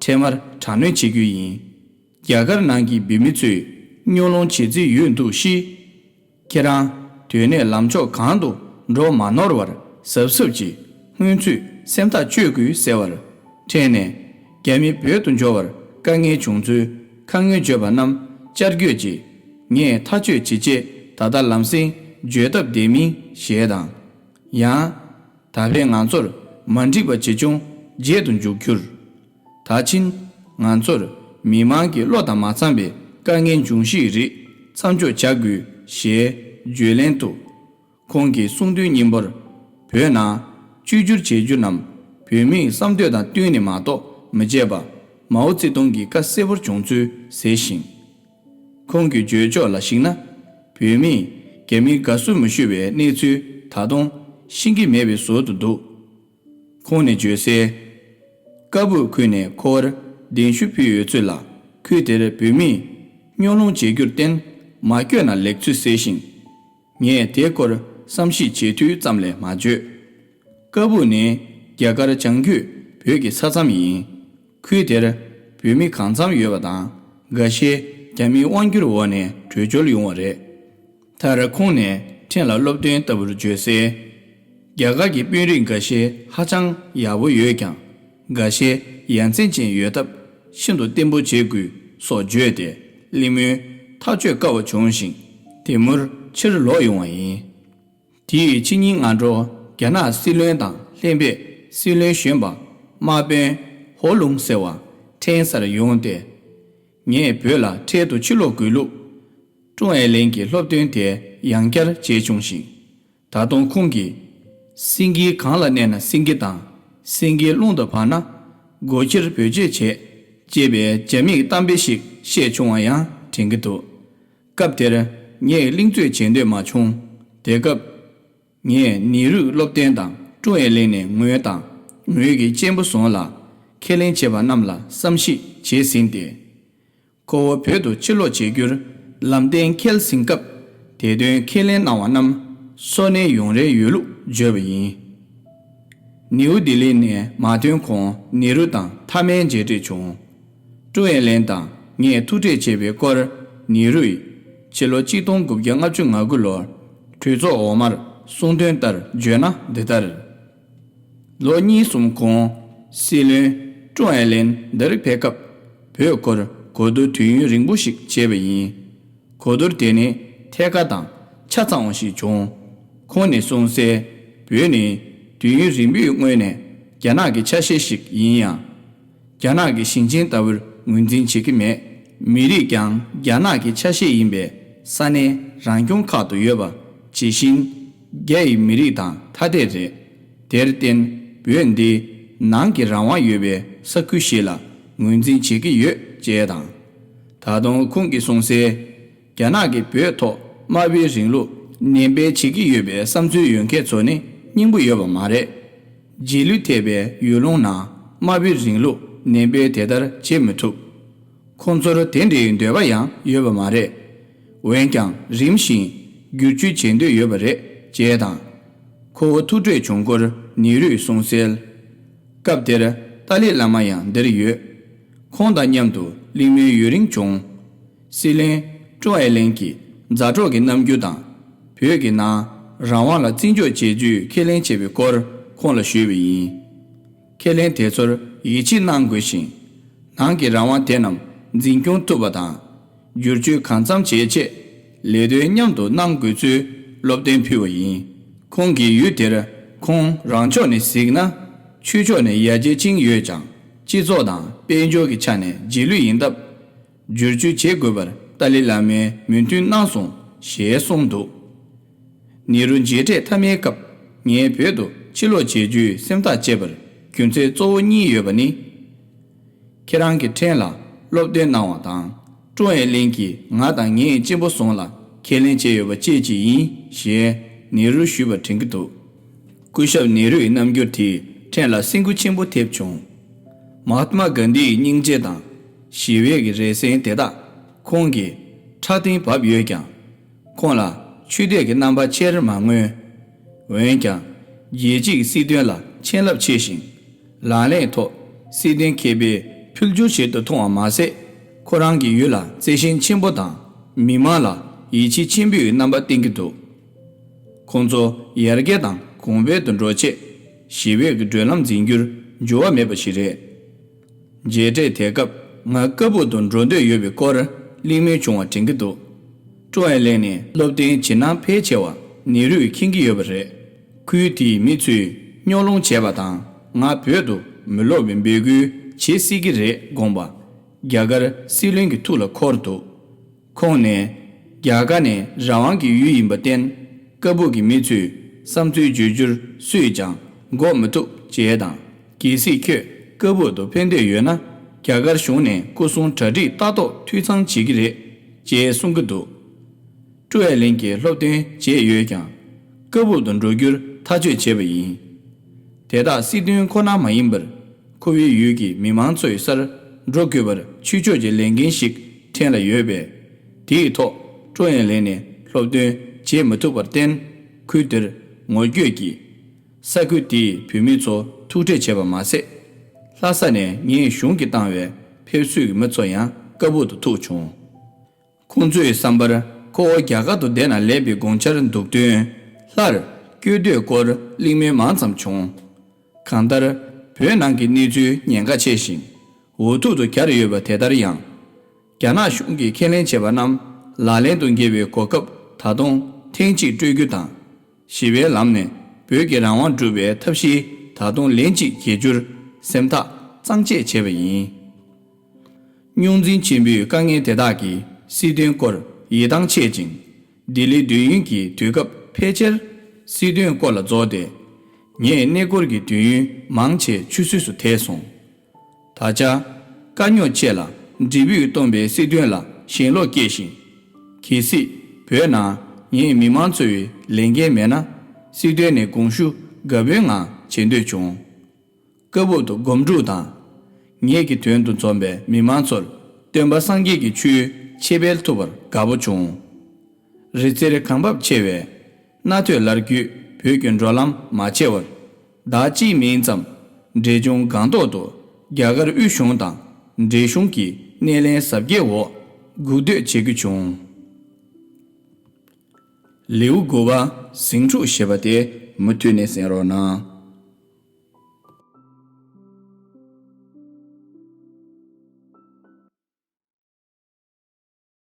འཕྲལ་མར་དྲག་གནོན་བྱེད་རྒྱུ་ཡིན། རྒྱ་གར་ནང་གི་བོད་མི་ཚོས་སྨྱོ་ལོང་བྱེད་རྩིས་ཡོད་འདུག་ཤི། ཁྱེད་རང་དོན་གནད་ལམ་ཕྱོགས་གང་དུ་འགྲོ་མ་ནོར་བར་གཟབ་གཟབ་ཀྱིས་སྔོན་ཚུད་སེམས་ཐག་གཅོད་དགོས་ཟེར་བར། ཕྲན་ནས་རྒྱ་མི་བོད་དུ་འབྱོར་བར་དཀའ་ངལ་བྱུང་ཚུལ་ཁ་སྔོན་བརྗོད་པ་རྣམས་བསྐྱར་བཀོད་ཀྱིས། ངས་ཐག་གཅོད་བྱེད་ཆེད་ད་ལྟ་ལམ་སེང་བརྗོད་ཐབས་བདེ་མིན་ཞེས་དང་། ཡང་། ད་ཕན་ང་ཚོར་མ་འགྲིག་པ་ཇི་བྱུང་བརྗེད་དུ་འཇུག་རྒྱུར། ད་ཕྱིན་ང་ཚོར་མི་མང་གི་བློ་དང་མ་འཚམ་པའི་ དཀའ་ངལ་འབྱུང་གཞིའི་རིགས་མཚམས་འཇོག་བྱ་དགོས་ཞེས་བརྗོད་ལན་དུ། ཁོང་གི་གསུང་དོན་སྙིང་པོར། བོད་ནང་བཅོས་བསྒྱུར་བྱེད་རྒྱུ་རྣམས་བོད་མིའི་བསམ་འདོད་དང་བསྟུན་ནས་མ་གཏོགས་མི་བྱེད་པ། མའོ་ཙེ་ཏུང་གི་བཀའ་གསལ་པོར་བྱུང་ཚུལ་གསལ་ཞིང་། ཁོང་གི་བརྗོད་ཕྱོགས་ལ་གཞིགས་ན། བོད་མིས་རྒྱ་མིར་དགའ་བསུ་མི་ཞུ་བའི་གནས་ཚུལ་ད་དུང་ཤེས་ཀྱི་མེད་པའི་བཟོ་དུ་འདུག་ཁོང་ནས་བརྗོད་གསལ། ཀ་སྦུག་ཁུལ་ནས་ཁོ་བོར་གདན་ཞུ་ཕུལ་ཡོད་ཚུལ་ལ། ཁུལ་དེར་བོད་མིས་སྨྱོ་ལོང་བྱེད་རྒྱུར་བརྟེན་མ་བསྐྱོད་ན་ལེགས་ཚུལ་གསལ་ཞིང་། ངས་དེའི་སྐོར་བསམ་གཞིག་བྱེད་ཐུབ་ཙམ་ལས་མ་བརྗོད། ཀ་སྦུག་ནི་རྒྱ་གར་བྱང་རྒྱུད་བོད་ཀྱི་ས་མཚམས་ཡིན། ཁུལ་དེར་བོད་མི་གང་འཚམ་ཡོད་པ་དང་། འགའ་ཤས་རྒྱ་མིའི་དབང་སྒྱུར་འོག་ནས་བྲོས་བྱོལ་ཡོང་བ་རེད། མཐར་ཁོང་ནས་ཕྲན་ལ་སློབ་སྟོན་ལྟ་བུར་བརྗོད་གསལ། རྒྱ་གར་གྱི་དཔོན་རིགས་འགའ་ཤས་ཧ་ཅང་ཡག་པོ་ཡོད་ཀྱང་། འགའ་ཤས་ཡ་མཚན་ཅན་ཡོད་སྟབས་ཤིན་ཏུ་བརྟན་པོ་བྱེད་དགོས་སོགས་བརྗོད་དེ་གླེང་མོལ་ཐག་གཅོད་དཀའ་བ་བྱུང་ཞིང་། དེ་མུར་ཕྱིར་ལོག་ཡོང་བ་ཡིན། དེའི་ཕྱི་ཉིན་སྔ་དྲོ་རྒྱ་ནག་སྲིད་བློན་དང་ལྷན་པས་སྲིད་བློན་གཞོན་པ་དམག་དཔོན་ཧོ་ལུང་ཟེར་བ་ཕྲན་སར་ཡོང་སྟེ། ངས་བོད་ལ་འཕྲལ་དུ་ཕྱིར་ལོག་དགོས་ལུགས། ཀྲུང་ཨེ་ལན་གྱི་སློབ་སྟོན་དེ་ཡང་བསྐྱར་བྱས་བྱུང་ཞིང་། ད་དུང་ཁོང་གིས། སེང་གེ་གངས་ལ་གནས་ན་སེང་གེ་དང་། སེང་གེ་རླུང་དུ་བབས་ན་སྒོ་ཁྱིར་བེད་སྤྱོད་བྱེད། ཅེས་པའི་རྒྱ་མིའི་གཏམ་དཔེ་ཞིག་བཤད་བྱུང་བ་ཡང་དྲན་གྱི་འདུག་སྐབས་དེར་ངས་གླེང་རྩོད་བྱེད་འདོད་མ་བྱུང་། དེ་སྐབས། ངས་ནེ་རུའི་སློབ་སྟོན་དང་ཀྲུང་ཨེ་ལན་ནས་ངོས་དང་ངོས་ཀྱི་གཅེན་པོ་ཟུང་ལ་ཁས་ལེན་བྱས་པ་རྣམས་ལ་བསམ་གཞིག་བྱས་ཟིན་ཏེ། ཁོ་བོ་བོད་དུ་ཕྱིར་ལོག་བྱེད་རྒྱུར་ལམ་སྟོན་འཁེལ་ཟིན་སྐབས། དེ་དོན་ཁས་ལེན་གནང་བ་རྣམས་སོ་ནས་ཡོང་རན་ཡོད་ལུགས་བརྗོད་པ་ཡིན། ནེའུ་ལྡི་ལི་ནས་མ་ཐོན་གོང་ནེ་རུ་དང་མཐའ་མའི་མཇལ་འཕྲད་བྱུང་། ཀྲུང་ཨེ་ལན་དང་ངས་ཐུག་འཕྲད་བྱས་པའི་སྐོར་ནེ་རུས་ཕྱི་ལོ་ཆིག་སྟོང་དགུ་བརྒྱ་ལྔ་བཅུ་ང་དགུ་ལོར་གྲོས་ཚོགས་འོག་མར་གསུང་དོན་ལྟར་བརྗོད་ན་འདི་ལྟར། ལོ་གཉིས་གསུམ་གོང་སྲིད་བློན་ཀྲུང་ཨེ་ལན་འདིར་ཕེབས་སྐབས་བོད་སྐོར་གོ་བསྡུར་དུས་ཡུན་རིང་པོ་ཞིག་བྱས་པ་ཡིན། གོ་བསྡུར་དེ་ནི་ཐད་ཀར་དང་ཆ་ཚང་བ་ཞིག་བྱུང་། ཁོང་ནས་གསུངས་གསལ། བོད་ནི་དུས་ཡུན་རིང་པོའི་སྔོན་ནས་རྒྱ་ནག་གི་ཆ་ཤས་ཤིག་ཡིན་ཡང་། རྒྱ་ནག་གི་ཞིང་ཆེན་ལྟ་བུར་ངོས་འཛིན་བྱེད་ཀྱི་མེད། མི་རིགས་ཀྱང་རྒྱ་ནག་གི་ཆ་ཤས་ཡིན་པས་ས་གནས་རང་སྐྱོང་ཁག་ཏུ་ཡོད་པ། ཇི་བཞིན་རྒྱ་ཡི་མི་རིགས་དང་ཐ་དད་རེད། དེར་བརྟེན་བོད་འདི་ནང་གི་རང་དབང་ཡོད་པའི་ས་ཁུལ་ཞིག་ལ་ངོས་འཛིན་བྱེད་ཀྱི་ཡོད་ཅེས་དང་། ད་དུང་ཁོང་གིས་གསུངས་གསལ། རྒྱ་ནག་གིས་བོད་ཐོག་དམར་པོའི་རིང་ལུགས་ནན་སྤེལ་བྱེད་ཀྱི་ཡོད་པའི་བསམ་ཚུལ་ཡོད་མཁན་ཚོ་ནི་སྙིང་པོ་ཡོད་པ་མ་རེད། རྗེས་ལུས་ཐེབས་པའི་ཡུལ་ལུང་ནང་དམར་པོའི་རིང་ལུགས་ནན་སྤེལ་དེ་ལྟར་བྱེད་མི་ཐུབ། ཁོང་ཚོར་དེ་འདྲའི་འདོད་པ་ཡང་ཡོད་པ་མ་རེད། འོན་ཀྱང་རིམ་བཞིན་བསྒྱུར་བཅོས་བྱེད་འདོད་ཡོད་པ་རེད་ཅེས་དང་། ཁོ་བོ་ཐུག་འཕྲད་བྱུང་སྐོར་ནེ་རུས་གསུངས་གསལ། སྐབས་དེར་ཏཱ་ལའི་བླ་མ་ཡང་འདིར་ཡོད། ཁོང་དང་མཉམ་དུ་གླེང་མོལ་ཡུན་རིང་བྱུང་། སྲིད་བློན་ཀྲོ་ཨེ་ལེན་གྱིས་མཛའ་གྲོགས་ཀྱི་རྣམ་འགྱུར་དང་། བོད་ཀྱི་ནང་རང་དབང་ལ་བརྩི་འཇོག་བྱེད་རྒྱུའི་ཁས་ལེན་བྱས་པའི་སྐོར་ཁོང་ལ་ཞུས་པ་ཡིན། ཁས་ལེན་དེ་ཚོར་ཡིད་ཆེས་གནང་དགོས་ཤིང་། ནང་གི་རང་དབང་དེ་རྣམས་འཛིན་སྐྱོང་ཐུབ་པ་དང་། བསྒྱུར་བཅོས་གང་འཚམ་བྱེད་ཆེད་ལས་དོན་མཉམ་དུ་གནང་དགོས་ཚུལ་སློབ་སྟོན་ཕུལ་བ་ཡིན། ཁོང་གིས་ཡུལ་དེར་ཁོང་རང་ཕྱོགས་ནས་གཟིགས་ན་ཆོས་ཕྱོགས་ནས་ཡར་རྒྱས་ཕྱིན་ཡོད་ཀྱང་སྤྱི་ཚོགས་དང་དཔལ་འབྱོར་གྱི་ཆ་ནས་རྗེས་ལུས་ཡིན་སྟབས། བསྒྱུར་བཅོས་བྱེད་དགོས་པར་ཏཱ་ལའི་བླ་མས་མོས་མཐུན་གནང་སོང་ཞེས་གསུངས་འདུག་ནེ་རུ་མཇལ་འཕྲད་མཐའ་མའི་སྐབས་ངས་བོད་དུ་ཕྱིར་ལོག་བྱེད་རྒྱུའི་སེམས་ཐག་བཅད་པར་རྒྱུ་མཚན་གཙོ་བོ་གཉིས་ཡོད་པ་ནི། ཁྱེད་རང་གི་ཕྲན་ལ་སློབ་སྟོན་གནང་བ་དང་ཀྲུང་ཨེ་ལིན་གྱིས་ང་དང་ངའི་གཅེན་པོ་ཟུང་ལ་ཁས་ལེན་བྱས་ཡོད་པ་བཅས་ཀྱིས་ཡིན་ཞེས་ནེ་རུས་ཞུས་པ་དྲན་གྱི་འདུག་སྐུ་ཞབས་ནེ་རུའི་རྣམ་འགྱུར་དེས་ཕྲན་ལ་སེམས་འགུལ་ཆེན་པོ་ཐེབས་བྱུང་། མ་ཧཱ་ཏྨ་གྷན་དྷིའི་སྙིང་རྗེ་དང་ཞི་བའི་གི་རེ་སེམས་དེ་དག་ཁོང་གིས་ཕྲག་སྟེང་བབས་ཡོད་ཀྱང་། ཁོང་ལ་ཆོས་དད་ཀྱི་རྣམ་པ་ཆེར་མ་མངོན། འོན་ཀྱང་རྒྱལ་སྤྱིའི་སྲིད་དོན་ལ་མཁྱེན་རླབས་ཆེ་ཞིང་། ལག་ལེན་ཐོག་སྲིད་དོན་མཁས་པའི་ཕུལ་འགྱུར་ཞིག་ཏུ་མཐོང་བ་མ་ཟད། ཁོ་རང་གི་ཡུལ་ལ་བརྩེ་ཞེན་ཆེན་པོ་དང་མི་མང་ལ་ཡིད་ཆེས་ཆེན་པོའི་རྣམ་པ་བསྟན་གྱི་འདུག་ཁོང་ཚོ་ཡར་རྒྱས་དང་གོང་འཕེལ་དུ་འགྲོ་ཆེད་ཞི་བའི་གི་བགྲོད་ལམ་འཛིན་རྒྱུར་འགྱུར་བ་མེད་པ་ཞིག་རེད། མཇལ་འཕྲད་དེ་སྐབས་ང་ཀ་སྦུག་ཏུ་འགྲོ་འདོད་ཡོད་པའི་སྐོར་གླེང་མོལ་བྱུང་བ་དྲན་གྱི་འདུག་ཀྲོ་ཨེ་ལེན་ནི་སློབ་སྟོན་བྱེད་སྣང་ཕལ་ཆེ་བ་ནེ་རུས་མཁྱེན་གྱི་ཡོད་པ་རེད། ཁུལ་དེའི་མི་ཚོས་རྙོག་སློང་བྱས་པ་དང་ང་བོད་དུ་མི་ལོག་པའི་འབོད་སྐུལ་བྱེད་སྲིད་ཀྱི་རེད་དགོངས་པ། རྒྱ་གར་སྲིད་བློན་གྱི་ཐུགས་ལ་འཁོར་འདུག་ཁོང་ནས། རྒྱ་གར་ནི་རང་དབང་གི་ཡུལ་ཡིན་པར་བརྟེན། ཀ་སྦུག་གི་མི་ཚོས་བསམ་ཚུལ་བརྗོད་རྒྱུར་སུས་ཀྱང་འགོག་མི་ཐུབ་ཅེས་དང་། གལ་སྲིད་ཁྱོད་ཀ་སྦུག་ཏུ་ཕེབས་འདོད་ཡོད་ན། རྒྱ་གར་གཞུང་ནས་སྐུ་སྲུང་གྲ་སྒྲིག་ལྟ་རྟོག་འཐུས་ཚང་བྱེད་ཀྱི་རེད་ཅེས་གསུང་གི་འདུག་ཀྲོ་ཨེ་ལིན་གྱིས་སློབ་སྟོན་བྱས་ཡོད་ཀྱང་། ཀ་སྦུག་ཏུ་འགྲོ་རྒྱུར་ཐག་གཅོད་བྱས་པ་ཡིན། དེ་དག་སྲིད་དོན་ཁོ་ན་མ་ཡིན་པར། ཁོ་བོའི་ཡུལ་གྱི་མི་མང་ཚོའི་སར་འགྲོ་དགོས་པར་ཆོས་ཕྱོགས་ཀྱི་ལས་འགན་ཞིག་འཕྲིན་ལ་ཡོད་པས། དེའི་ཐོག་ཀྲོ་ཨེ་ལིན་ནས་སློབ་སྟོན་བྱེད་མི་ཐུབ་པར་བརྟེན། ཁུལ་དེར་ངོ་རྒོལ་གྱིས། ས་ཁུལ་དེའི་བོད་མི་ཚོ་ཐུག་འཕྲད་བྱས་པ་མ་ཟད། ལྷ་ས་ནས་ངེད་གཞུང་གིས་བཏང་བའི་ཕེབས་བསུའི་མི་ཚོ་ཡང་ཀ་སྦུག་ཏུ་ཐུག་བྱུང་། ཁོང་ཚོའི་བསམ་པར་ཁོ་བོ་རྒྱ་གར་དུ་བསྡད་ན་ལེགས་པའི་དགོངས་འཆར་འདུག་དོན། སླར་བསྐྱོད་འདོད་སྐོར་གླེང་མོལ་མང་ཙམ་བྱུང་། གང་ལྟར། བོད་ནང་གི་གནས་ཚུལ་ཉེན་ཁ་ཆེ་ཞིང་། འུ་ཐུག་ཏུ་གྱར་ཡོད་པ་དེ་ལྟར་ཡང་། རྒྱ་ནག་གཞུང་གིས་ཁས་ལེན་བྱས་པ་རྣམས་ལག་ལེན་དུ་འཁེལ་བའི་གོ་སྐབས་ད་དུང་ཐེངས་གཅིག་སྤྲོད་རྒྱུ་དང་། ཞི་བའི་ལམ་ནས་བོད་ཀྱི་རང་དབང་སྒྲུབ་པའི་ཐབས་ཤེས་ད་དུང་ལན་གཅིག་བྱེད་རྒྱུར་སེམས་ཐག་གཙང་བཅད་བྱས་པ་ཡིན། རྙོག་འཛིང་ཆེན་པོའི་དཀའ་ངལ་དེ་དག་གིས་སྲིད་དོན་སྐོར་ཡིད་ཐང་ཆད་ཅིང་། ལྡི་ལི་སྡོད་ཡུན་གྱི་དུས་སྐབས་ཕལ་ཆེར་སྲིད་དོན་སྐོར་ལ་རྫོགས་ཏེ། ངས་གནས་སྐོར་གྱི་དུས་ཡུན་མང་ཆེ་ཆུད་ཟོས་སུ་ཐལ་སོང་། ད་ཆ། དཀའ་རྙོག་ཆེ་ལ་འབྲས་བུས་སྟོང་པའི་སྲིད་དོན་ལ་ཞེན་ལོག་སྐྱེས་ཤིང་། གལ་སྲིད་བོད་ནང་ངའི་མི་མང་ཚོའི་ལས་འགན་མེད་ན། སྲིད་དོན་ནས་དགོངས་ཞུ་དགའ་པོའི་ངང་བྱེད་འདོད་བྱུང་། ཀ་སྦུག་ཏུ་སྒོམ་སྒྲུབ་དང་། ངེད་ཀྱི་དོན་དུ་འཛོམས་པའི་མི་མང་ཚོར་སྟོན་པ་སངས་རྒྱས་ཀྱི་ཆོས་འཆད་སྤེལ་ཐུབ་པར་དགའ་པོ་བྱུང་། རི་རྩེར་གངས་བབས་ཆེ་བས། རྣ་ཐོས་ལར་བརྒྱུད་བོད་ཀྱི་འགྲོ་ལམ་མ་ཆེ་བར། ཟླ་གཅིག་མིན་ཙམ། འབྲས་ལྗོངས་སྒང་ཏོག་ཏུ་རྒྱ་གར་དབུས་གཞུང་དང་འབྲས་གཞུང་གི་སྣེ་ལེན་གཟབ་རྒྱས་འོག་སྒུག་སྡོད་བྱེད་རྒྱུ་བྱུང་། ལེའུ་དགུ་པ། ཟིང་འཁྲུག་ཞེས་པ་དེ་མུ་མཐུད་ནས་གསན་རོགས་གནང་།